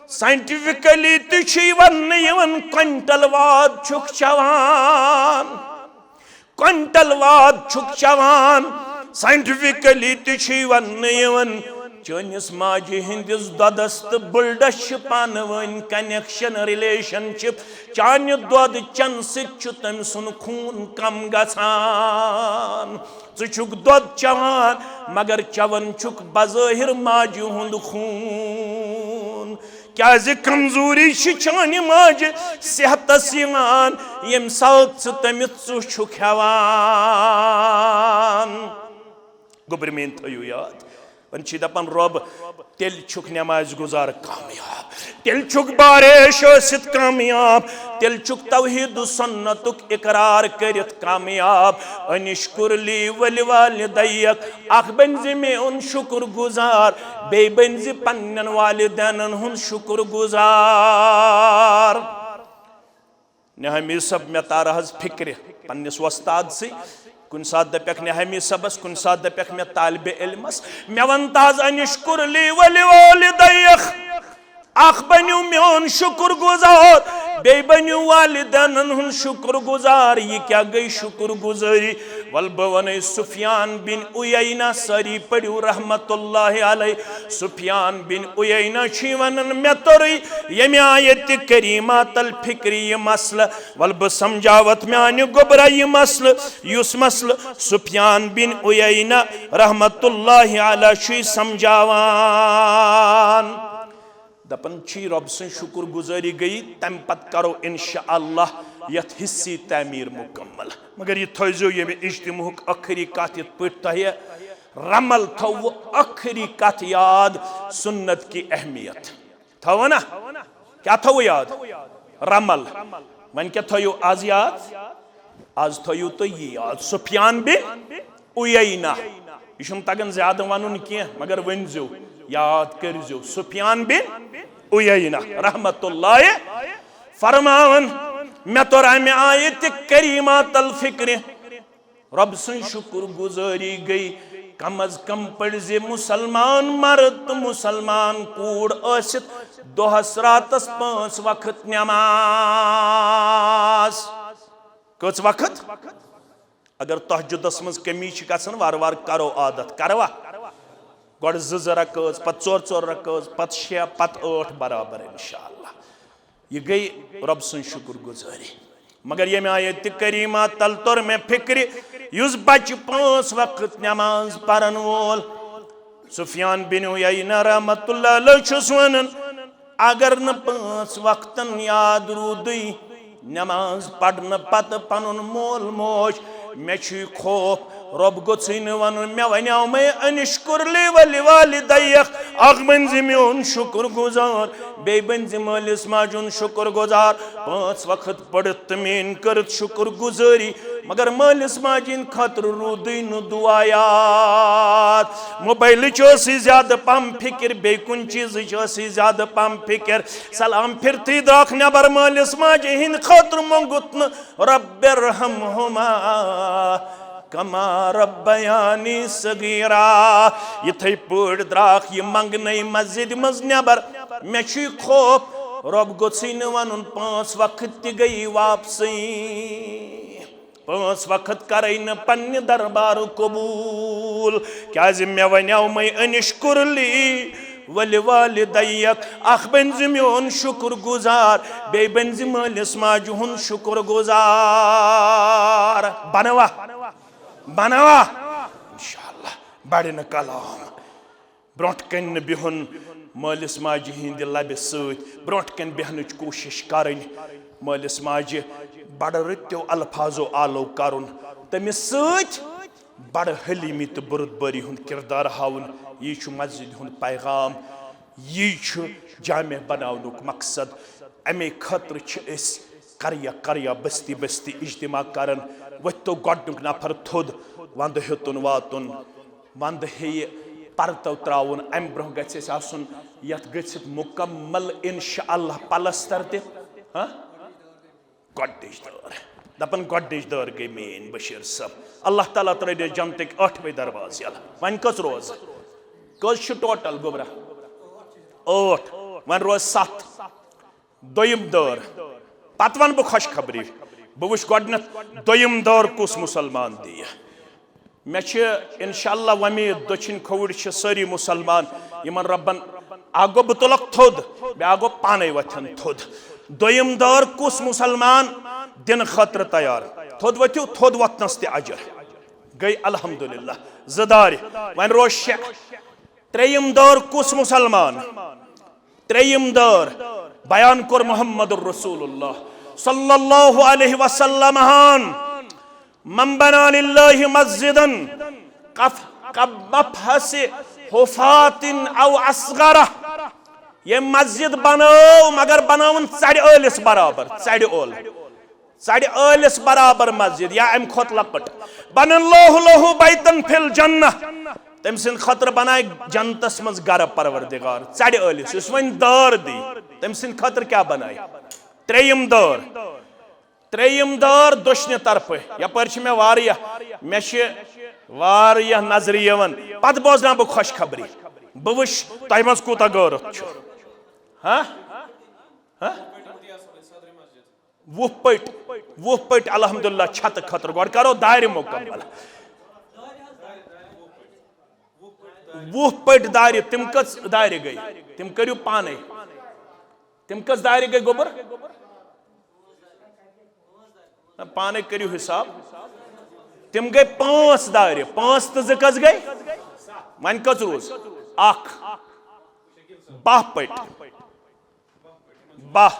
ساینٹیفکلی تہِ چھُ یہِ وننہٕ یِوان، کوینٹل واد چھُکھ چٮ۪وان۔ کوینٹل واد چھُکھ چٮ۪وان۔ ساینٹیفکلی تہِ چھُ یہِ وننہٕ یِوان، چٲنِس ماجہِ ہٕنٛدِس دۄدس تہٕ بٕلڈس چھِ پانہٕ ؤنۍ کنیکشن، ریلیشن شپ۔ چانہِ دۄد چٮ۪نہٕ سۭتۍ چھُ تٔمۍ سُنٛد خوٗن کم گژھان۔ ژٕ چھُکھ دۄد چٮ۪وان، مگر چٮ۪وان چھُکھ بظٲہر ماجہِ ہُنٛد خوٗن۔ کیازِ کمزوری چھِ چانہِ ماجہِ صحتس یِوان، ییٚمہِ ساتہٕ ژٕ تٔمِس ژُہ چھُکھ ہٮ۪وان۔ گوٚبرۍ میٲنۍ تھٲیِو یاد، وۄنۍ چھِ دپان رۄب، تیٚلہِ چھُکھ نمازِ گُزار کامیاب، تیٚلہِ چھُکھ باریش ٲسِتھ کامیاب، تیٚلہِ چھُکھ توحید و سنتُک اقرار کٔرِتھ کامیاب۔ انشکر لی ولوالدیک، اکھ بٔنۍ زِ میون شُکر گُزار، بیٚیہِ بٔنۍ زِ پننٮ۪ن والدینن ہُنٛد شُکر گُزار۔ نہمی صٲب، مےٚ تارٕ حظ فِکرِ پننِس وۄستاد سٕے۔ کُنہِ ساتہٕ دَپٮ۪کھ نہمی صٲبس، کُنہِ ساتہٕ دَپٮ۪کھ مےٚ طالبِ علمس، مےٚ وَن تہٕ حظ، انشکر لی ولوالدیک، اکھ بٔنِو میون شُکر گُزار، بیٚیہِ بٔنِو والدینن ہُنٛد شُکر گُزار۔ یہِ کیٛاہ گٔے شُکر گُزٲری؟ وَلہٕ بہٕ وَنَے، سفیان بن عیینہ، سٲری پٔرِو رحمت اللہ علیہ، سفیان بن عیینہ چھُے وَنان، مےٚ توٚرُے ییٚمہِ آیتِ کریمہ تل فِکرِ یہِ مسلہٕ۔ وَلہٕ بہٕ سمجھاوتھ میانہِ گوٚبرا یہِ مسلہٕ، یُس مسلہٕ سفیان بن عیینہ رحمت اللہ علیہ چھُے سمجھاوان۔ دپان چھی رۄب سٕنٛز شُکر گُزٲری گٔیی، تمہِ پتہٕ کرو انشاءاللہ یتھ حصہٕ تعمیٖر مُکمل۔ مگر یہِ تھٲیزیو ییٚمہِ اجتماعُک ٲخری کتھ یِتھ پٲٹھۍ تۄہہِ رمل تھٲوٕ ٲخری کتھ یاد، سنت کی اہمیت۔ تھٲوٕ نا؟ کیٛاہ تھٲوٕ یاد؟ رمل۔ وۄنۍ کیٛاہ تھٲیِو از یاد؟ از تھٲیِو تُہۍ یہِ یاد، سفیان بن عیینہ۔ یہِ چھُنہٕ تگان زیادٕ ونُن کینٛہہ، مگر ؤنۍزیو، یاد کٔرۍزیو، سفیان بن عیینہ رحمت اللہ فرماوان، مےٚ توٚر امہِ آیتہِ کریمہ تل فکرِ، رۄب سٕنٛز شُکر گُزٲری گٔے، کم از کم پٔرۍ زِ مُسلمان مرد تہٕ مُسلمان کوٗر ٲسِتھ دۄہس راتس پانٛژھ وقت نٮ۪ماز۔ کٔژ وقت؟ اگر تہجدس منٛز کمی چھِ گژھان، وارٕ وارٕ کرو عادت، کروا؟ گۄڈٕ زٕ زٕ رکٲژ، پتہٕ ژور ژور رکٲژ، پتہٕ شےٚ، پتہٕ ٲٹھ، برابر انشاءاللہ۔ یہِ گٔے رۄب سٕنٛز شُکر گُزٲری۔ مگر ییٚمہِ آیتہِ کریمہ تل توٚر مےٚ فِکرِ، یُس بچہِ پانٛژھ وقت نٮ۪ماز پرن وول، سفیان بن عیینہ رحمت اللہ علیہ چھُس ونان، اگر نہٕ پانٛژھ وقتن یاد روٗدٕے، نٮ۪ماز پرنہٕ پتہٕ پنُن مول موج، مےٚ چھُے خوف، رۄب گوٚژھُے نہٕ ونُن، مےٚ ونیٛاومَے، ان اشکر لی ولوالدیک، اکھ بٔنۍ زِ میون شُکر گُزار، بیٚیہِ بٔنۍ زِ مٲلِس ماجہِ ہُنٛد شُکر گُزار، پانٛژھ وقت پٔرِتھ تہٕ میٲنۍ کٔرِتھ شُکر گُزٲری، مگر مٲلِس ماجہِ ہِنٛدِ خٲطرٕ روٗدٕے نہٕ دُعا یاد۔ موبایلٕچ ٲسٕے زیادٕ پہم فِکر، بیٚیہِ کُنہِ چیٖزٕچ ٲسٕے زیادٕ پہم فِکر۔ سلام پھِرتھٕے درٛاکھ نٮ۪بر، مٲلِس ماجہِ ہِنٛدِ خٲطرٕ موٚنٛگُت نہٕ، رب ارحمہما کما ربیانی صغیرا۔ یِتھَے پٲٹھۍ درٛاکھ یہِ منٛگنَے مسجدِ منٛز نٮ۪بر، مےٚ چھُے خوف، رۄب گوٚژھُے نہٕ وَنُن پانٛژھ وقت تہِ گٔیی واپسٕے۔ پانٛژھ وقت کرے نہٕ پننہِ دربارُک قبول، کیازِ مےٚ ونیٛاومَے، ان اشکر لی ولوالدیک، اکھ بٔنۍ زِ میون شُکر گُزار، بیٚیہِ بٔنۍ زِ مٲلِس ماجہِ ہُنٛد شُکر گُزار۔ بنوا، بنوا، انشاءاللہ بڑِ نہٕ کلام۔ برونٛٹھ کنہِ نہٕ بِہُن، مٲلِس ماجہِ ہِنٛدِ لبہِ سۭتۍ برونٛٹھ کنہِ بیٚہنٕچ کوٗشِش کرٕنۍ۔ مٲلِس ماجہِ بڑٕ رٕتیو الفاظو آلو کرُن، تٔمِس سۭتۍ بڑٕ حلیٖمی تہٕ بُرٕدبٲری ہُنٛد کِردار ہاوُن۔ یی چھُ مسجدِ ہُنٛد پیغام، یی چھُ جامع بناونُک مقصد۔ امے خٲطرٕ چھِ أسۍ قریہ قریہ، بستی بستی اجتماع کران۔ ؤتھتو گۄڈنیُک نفر تھوٚد، وندٕ ہیوٚتُن واتُن۔ وندٕ ہیٚیہِ پرتو تراوُن، امہِ برونٛہہ گژھِ اَسہِ آسُن یتھ گٔژھِتھ مُکمل انشاءاللہ پلستر تہِ۔ ہاں؟ گۄڈٕنِچ دٲر۔ دپان گۄڈٕنِچ دٲر گٔے میٲنۍ بشیر صٲب۔ اللہ تعالیٰ ترٲوِنَس جنتٕکۍ ٲٹھوَے دروازٕ یلہٕ۔ وۄنۍ کٔژ روزٕ؟ کٔژ چھِ ٹوٹل گوٚبرا؟ ٲٹھ۔ وۄنۍ روزٕ ستھ۔ دوٚیِم دٲر۔ پتہٕ ونہٕ بہٕ خۄشخبری۔ بہٕ وٕچھٕ گۄڈٕنٮ۪تھ دوٚیِم دٲر کُس مُسلمان دِیہِ۔ مےٚ چھِ انشاءاللہ وۄمید، دٔچھِنۍ کھووُرۍ چھِ سٲری مُسلمان، یِمن رۄبن اکھ گوٚو بہٕ تُلکھ تھوٚد، بیٛاکھ گوٚو پانے وۄتھن تھوٚد۔ دوٚیِم دٲر کُس مُسلمان دِنہٕ خٲطرٕ تیار؟ تھوٚد ؤتھِو، تھوٚد وۄتھنس تہِ اجر۔ گٔے الحمدللہ زٕ دارِ، وۄنۍ روز شےٚ۔ ترٛیٚیِم دٲر کُس مُسلمان؟ ترٛیٚیِم دٲر بیان کوٚر محمد رسول اللہ صلی اللہ علیہ وسلم ہن، من بنا للہ مسجدا کف-، کمفحص حفاة او اصغرہ۔ ییٚمۍ مسجد بنٲو، مگر بنٲوٕن ژرِ ٲلِس برابر، ژرِ اول۔ ژرِ ٲلِس برابر مسجد یا امہِ کھۄتہٕ لۄکٕٹ۔ بنى الله له بيتا في الجنة۔ تٔمۍ سٕنٛدِ خٲطرٕ بنایہِ جنتس منٛز گرٕ پروردگار۔ ژرِ ٲلِس، یُس وۄنۍ دٲر دی، تٔمۍ سٕنٛدِ خٲطرٕ کیٛاہ بنایہِ؟ ترٛیٚیِم دٲر۔ ترٛیٚیِم دٲر دٔچھنہِ طرفہٕ۔ یپٲرۍ چھِ مےٚ واریاہ، مےٚ چھِ واریاہ نظرِ یِوان۔ پتہٕ بوزناو بہٕ خۄشخبری۔ بہٕ وٕچھٕ تۄہہِ منٛز کوٗتاہ غٲرت چھُ۔ ہاں؟ ہاں؟ وُہ پٔٹۍ، وُہ پٔٹۍ الحمدللہ چھتہٕ خٲطرٕ۔ گۄڈٕ کرو دارِ مُکمل۔ وُہ پٔٹۍ دارِ، تِم کٔژ دارِ گٔے؟ تِم کٔرِو پانے۔ تِم کٔژ دارِ گٔے گوٚبُر؟ نہ، پانے کٔرِو حساب۔ تِم گٔے پانٛژھ دارِ۔ پانٛژھ تہٕ زٕ کٔژ گٔے؟ وۄنۍ کٔژ روٗز؟ اکھ۔ باہ پٔٹۍ۔ پاہ۔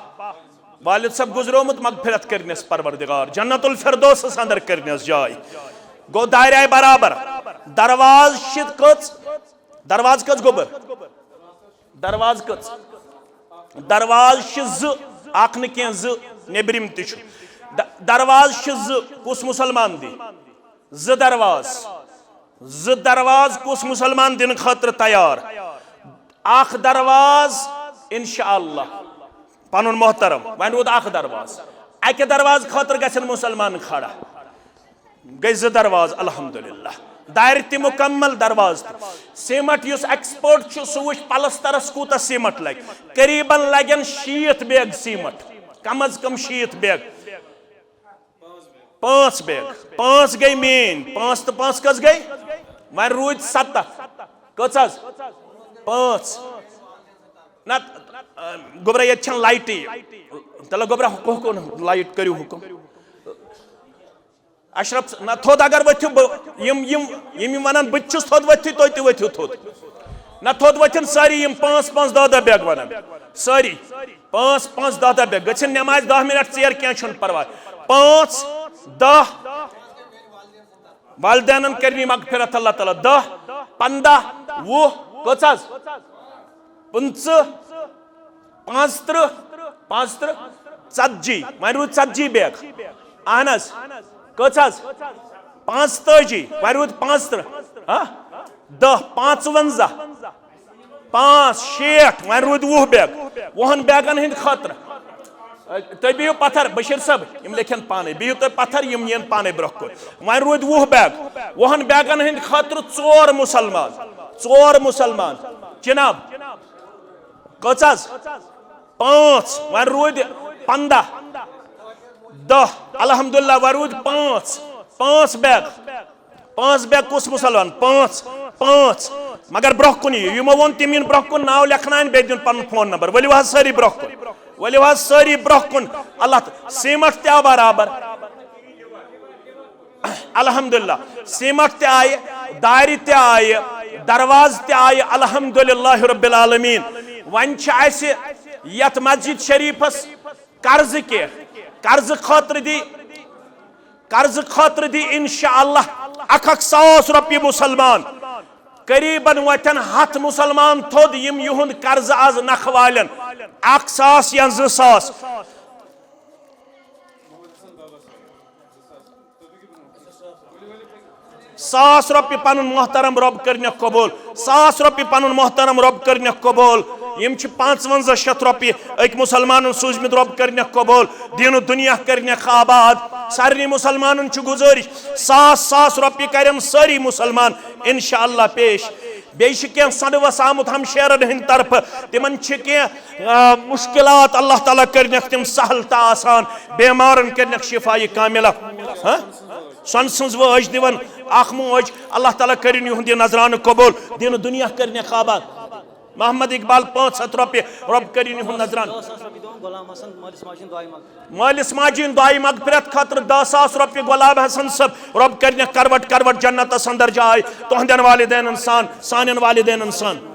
والد صٲب گُزریومُت، مغفرت کٔرنَس پروردگار، جنت الفردوسس اندر کٔرنَس جاے۔ گوٚو دارِ آیہِ برابر۔ دروازٕ چھِ کٔژ؟ دروازٕ کٔژ گوٚبُر؟ دروازٕ کٔژ؟ دروازٕ چھِ زٕ، اکھ نہٕ کینٛہہ، زٕ، نیٚبرِم تہِ چھُ۔ د-، دروازٕ چھِ زٕ، کُس مُسلمان دی؟ زٕ دروازٕ۔ زٕ دروازٕ کُس مُسلمان دِنہٕ خٲطرٕ تیار؟ اکھ دروازٕ، انشاءاللہ، پنُن محترم، وۄنۍ روٗد اکھ دروازٕ۔ اکہِ دروازٕ خٲطرٕ گژھن مُسلمان کھڑا۔ گٔے زٕ دروازٕ، الحمدللہ۔ دارِ تہِ مُکمل، دروازٕ تہِ۔ سیمٹ یُس ایکسپرٹ چھُ، سُہ وٕچھ پلسترس کوٗتاہ سیمٹ لگہِ۔ قریباً لگن شیٖتھ بیگ سیمٹ، کم از کم شیٖتھ بیگ۔ پانٛژھ بیگ، پانٛژھ گٔے مین، پانٛژھ تہٕ پانٛژھ کٔژ گٔے؟ وۄنۍ روٗدۍ ستتھ۔ کٔژ حظ؟ پانٛژھ۔ نہ، گوٚبرا، ییٚتہِ چھَنہٕ لایٹٕے۔ تَلہٕ گوٚبرا، حُکُم، حُکُم، لایٹ کٔرِو حُکُم۔ اشرف، نہ، تھوٚد اگر ؤتھِو، بہٕ، یِم، یِم، یِم، یِم وَنان، بہٕ تہِ چھُس تھوٚد، ؤتھِو تُہۍ تہِ ؤتھِو تھوٚد۔ نہ، تھوٚد ؤتھِن سٲری، یِم پانٛژھ پانٛژھ دَہ دَہ بیگ وَنان۔ سٲری۔ پانٛژھ پانٛژھ دَہ دَہ بیگ۔ گٔژھِن نٮ۪مازِ دَہ مِنٹ ژیر، کینٛہہ چھُنہٕ پَرواے۔ پانٛژھ، دَہ، والدینن کٔرِنۍ مغفرت اللہ تعالیٰ۔ دَہ، پنٛداہ، وُہ، کٔژ حظ؟ پٕنٛژٕہ، پانٛژترٕہ، پانٛژترٕہ، ژتجی، وۄنۍ روٗد ژتجی بیگ۔ اہن حظ۔ کٔژ حظ؟ پانٛژتٲجی، وۄنۍ روٗد پانٛژترٕہ۔ ہا؟ دَہ، پانٛژوَنزاہ، پانٛژھ، شیٹھ، وۄنۍ روٗدۍ وُہ بیگ۔ وُہن بیگن ہٕنٛدِ خٲطرٕ۔ تُہۍ بِہِو پتھر، بشیر صٲب، یِم لیکھن پانے۔ بِہِو تُہۍ پتھر، یِم یِن پانے برونٛہہ کُن۔ وۄنۍ روٗدۍ وُہ بیگ۔ وُہن بیگن ہٕنٛدِ خٲطرٕ ژور مُسلمان۔ ژور مُسلمان۔ جناب، کٔژ حظ؟ پانٛژھ، وۄنۍ روٗدۍ پنٛداہ۔ دَہ، الحمدللہ، وۄنۍ روٗدۍ پانٛژھ۔ پانٛژھ بیگ۔ پانٛژھ بیگ کُس مُسلمان؟ پانٛژھ، پانٛژھ۔ مگر برونٛہہ کُن یِیِو، یِمو ووٚن تِم یِن برونٛہہ کُن، ناو لیکھناوٕنۍ، بیٚیہِ دیُن پنُن فون نمبر۔ ؤلِو حظ سٲری برونٛہہ کُن، ؤلِو حظ سٲری برونٛہہ کُن۔ اللہ تعالیٰ، سیمٹ تہِ آو برابر۔ الحمدللہ، سیمٹ تہِ آیہِ، دارِ تہِ آیہِ، دروازٕ تہِ آیہِ، الحمدللہ رب العالمین۔ وۄنۍ چھِ اَسہِ یَتھ مسجد شریٖفَس قرضہٕ کینٛہہ، قرضہٕ خٲطرٕ دی، قرضہٕ خٲطرٕ دی انشاءاللہ اکھ اکھ ساس رۄپیہِ مُسلمان۔ قریباً وۄتھن ہتھ مُسلمان تھوٚد، یِم یِہُنٛد قرضہٕ از نکھٕ والن، اکھ ساس یا زٕ ساس۔ ساس رۄپیہِ پنُن محترم رۄب کٔرنیکھ قبول، ساس رۄپیہِ پنُن محترم رۄب کٔرنیکھ قبول۔ یِم چھِ پانٛژوَنزاہ شیٚتھ رۄپیہِ أکۍ مُسلمانن سوٗزمٕتۍ، رۄب کٔرنیکھ قبول، دیٖن و دُنیا کٔرنیکھ آباد۔ سارنٕے مُسلمانن چھِ گُزٲرِش، ساس ساس رۄپیہِ کرن سٲری مُسلمان انشاءاللہ پیش۔ بیٚیہِ چھِ کینٛہہ سۄنہٕ وَس آمُت ہمشیرن ہٕنٛدِ طرفہٕ، تِمن چھِ کینٛہہ، آ، مُشکِلات، اللہ تعالیٰ کٔرنیکھ تِم سہل تہٕ آسان، بیمارن کٔرنیکھ شفایہِ کاملہ۔ ہاں؟ سۄنہٕ سٕنٛز وٲج دِوان اکھ موج، اللہ تعالیٰ کٔرِن یِہُنٛد یہِ نذرانہٕ قبول، دیٖن و دُنیا کٔرنیکھ آباد۔ محمد اقبال، پانٛژھ ہتھ رۄپیہِ، رۄب کٔرِن یِہُنٛد نذرانہٕ۔ غلام حسن، مٲلِس ماجہِ ہِنٛدۍ دُعایہِ منٛگ۔ مٲلِس ماجہِ ہِنٛدۍ دُعایہِ مغفرت خٲطرٕ دَہ ساس رۄپیہِ، غلام حسن صٲب، رۄب کٔرنیکھ کروٹ کروٹ جنتس اندر جاے، تُہنٛدٮ۪ن والدینن سان، سانٮ۪ن والدینن سان۔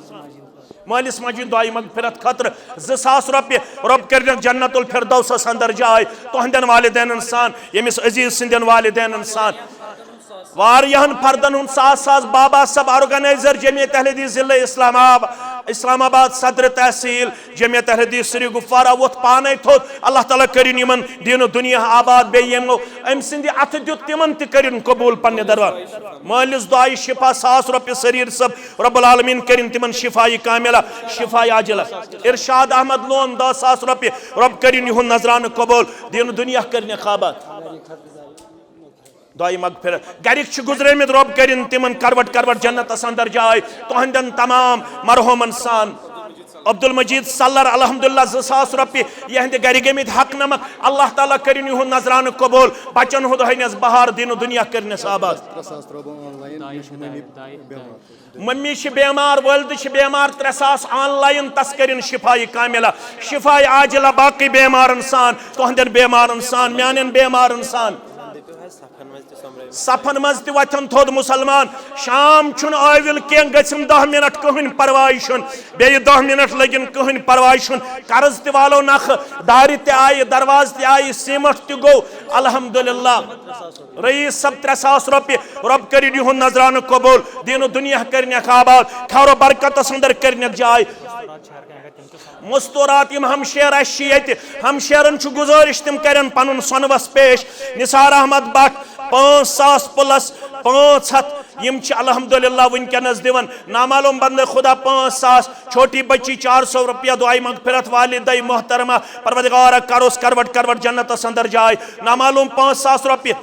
مٲلِس ماجہِ ہِنٛدۍ دُعایہِ مغفرت خٲطرٕ زٕ ساس رۄپیہِ، رۄب کٔرنیکھ جنت الفردوسس اندر جاے، تُہنٛدٮ۪ن والدینن سان، ییٚمِس عزیز سٕنٛدٮ۪ن والدینن سان۔ واریاہن فردن ہُنٛد ساس ساس۔ بابا صٲب، آرگنائزر جمعیت اہل حدیث ضلع اسلام آب-، اسلام آباد صدر تحصیل جمعیت اہل حدیث سری گفوارہ، ووٚتھ پانے تھوٚد۔ اللہ تعالیٰ کٔرِن یِمن دیٖن و دُنیا آباد، بیٚیہِ یِمو أمۍ سٕنٛدِ اَتھٕ دیُت تِمن تہِ کٔرِن قبول پننہِ دربار۔ مٲلِس دُعایہِ شفا، ساس رۄپیہِ سریٖر صٲب، رب العالمین کٔرِن تِمن شفایہِ کاملہ، شفایہِ عاجلہ۔ ارشاد احمد لون، دَہ ساس رۄپیہِ، رب کٔرِن یِہُنٛد نذرانہٕ قبول، دیٖن و دُنیا کٔرِنَکھ آباد۔ دُعایہِ مغفرت۔ گرِکۍ چھِ گُزریمٕتۍ، رۄب کٔرِن تِمن کروٹ کروٹ جنتس اندر جاے۔ تُہنٛدٮ۪ن تمام مرحومن سان۔ عبدالمجید سلر، الحمدللہ، زٕ ساس رۄپیہِ۔ یِہنٛدِ گرِ گٔمٕتۍ حق نمک، اللہ تعالیٰ کٔرِن یِہُنٛد نذرانہٕ قبول۔ بچن ہُنٛد ہٲینس بہار، دیٖن و دُنیا کٔرنس آباد۔ ترٛےٚ ساس ترٛوو بہٕ آن لاین، مےٚ چھُ مٔمی بٮ۪مار۔ مٔمی چھِ بٮ۪مار، والدٕ چھِ بٮ۪مار، ترٛےٚ ساس آن لاین، تس کٔرِن شفایہِ کاملہ، شفایہِ عاجلہ، باقٕے بٮ۪مارن سان، تُہنٛدٮ۪ن بٮ۪مارن سان، میانٮ۪ن بٮ۪مارن سان۔ صفن منٛز تہِ وۄتھن تھوٚد مُسلمان۔ شام چھُنہٕ ٲوِل کینٛہہ، گٔژھِم دَہ مِنٹ، کٕہٕنۍ پرواے چھُنہٕ، بیٚیہِ دَہ مِنٹ لٔگِن، کٕہٕنۍ پرواے چھُنہٕ، قرض تہِ والو نکھٕ، دارِ تہِ آیہِ، دروازٕ تہِ آیہِ، سیٖمٹ تہِ گوٚو، الحمدللہ۔ رئیس صٲب، ترٛےٚ ساس رۄپیہِ، رۄب کٔرِن یِہُنٛد نذرانہٕ قبوٗل، دیٖنہٕ دُنیا کٔرِنَکھ آباد، خٲر و برکتس اندر کٔرِنَکھ جاے۔ مستورات یِم ہمشیر اَسہِ چھِ ییٚتہِ، ہمشیرن چھُ گُزٲرِش تِم کَرن پَنُن سۄنہٕ وَس پیش۔ نثار احمد بٹ، پانٛژھ ساس plus پانٛژھ ہَتھ، یِم چھِ الحمدللہ وٕنکیٚنَس دِوان۔ نامعلوم بندے خدا پانٛژھ ساس، چھوٹی بچی چار سو رۄپیہ، دعائے مغفرت والدہ محترمہ، پروردگارہ کروس کروٹ کروٹ جنتس اندر جاے۔ نامعلوم پانٛژھ ساس رۄپیہِ۔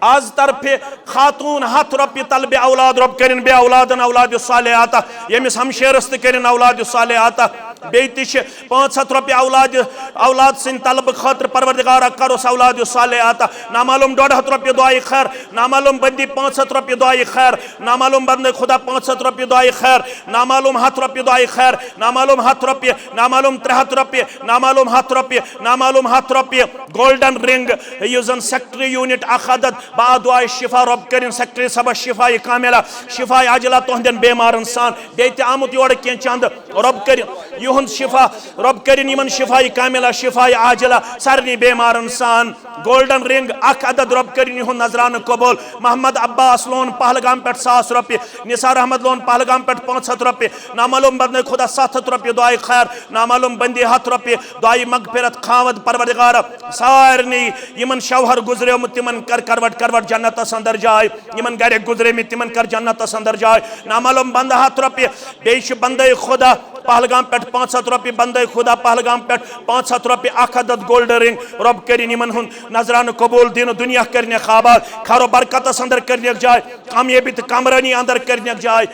از طرفِ خاتون ہتھ رۄپیہِ طلبِ اولاد، رۄب کٔرِن بے اولادن اولاد صالح عطا، ییٚمِس ہمشیرس تہِ کٔرِن اولاد صالح عطا۔ بیٚیہِ تہِ چھِ پانٛژھ ہتھ رۄپیہِ اولاد، اولاد سٕنٛدِ طلبہٕ خٲطرٕ، پروردگارا کروس اولاد صالح عطا۔ نامعلوم ڈۄڈ ہتھ رۄپیہِ دعائے خیر، نامعلوم بندی پانٛژھ ہتھ رۄپیہِ دعائے خیر، نامعلوم بندے خدا پانٛژھ ہتھ رۄپیہِ دعائے خیر، نامعلوم ہتھ رۄپیہِ دعائے خیر، نامعلوم ہتھ رۄپیہِ، نامعلوم ترٛےٚ ہتھ رۄپیہِ، نامعلوم ہتھ رۄپیہِ، نامعلوم ہتھ رۄپیہِ۔ گولڈن رنگ، یُس زن سیکرٹری یونٹ اکھ عدد، با دعائے شفا، رۄب کٔرِن سیکرٹری صٲبس شفا کاملہ، شفا عاجلہ تُہنٛدٮ۪ن بیمارن سان۔ بیٚیہِ تہِ آمُت یورٕ کینٛہہ چندٕ، رۄب کٔرِن یِہُنٛد شفا، رۄب کٔرِن یِمن شفا کاملہ، شفا عاجلہ سارنٕے بیمارن سان۔ گولڈن رنگ اکھ عدد، رۄب کٔرِن یِہُنٛد نذرانہٕ قبول۔ محمد عباس لون پہلگام پٮ۪ٹھ ساس رۄپیہِ، نثار احمد لون پہلگام پٮ۪ٹھ پانٛژھ ہتھ رۄپیہِ، نامعلوم بندے خدا ستھ ہتھ رۄپیہِ دعائے خیر، نامعلوم بندی ہتھ رۄپیہِ دعائے مغفرت۔ خاوند پروردگار سارنٕے یِمن شوہر گزریومُت، تِمن کر کروٹ کروٹ جنتس اندر جاے، یِمن گرِکۍ گزریمٕتۍ، تِمن کر جنتس اندر جاے۔ نامعلوم بندٕ ہتھ رۄپیہِ، بیٚیہِ چھُ بندے خدا پہلگام پٮ۪ٹھ پانٛژھ ہتھ رۄپیہِ، بندے خدا پہلگام پٮ۪ٹھ پانٛژھ ہتھ رۄپیہِ، اکھ عدد گولڈ رنگ۔ رۄب کٔرِن یِمن ہُنٛد نذرانہٕ قبول، دیٖنہٕ دُنیا کٔرِنَکھ آباد، خٲر و برکتس اندر کٔرِنَکھ جاے، کامیٲبی تہٕ کامرٲنی اندر کٔرِنَکھ جاے۔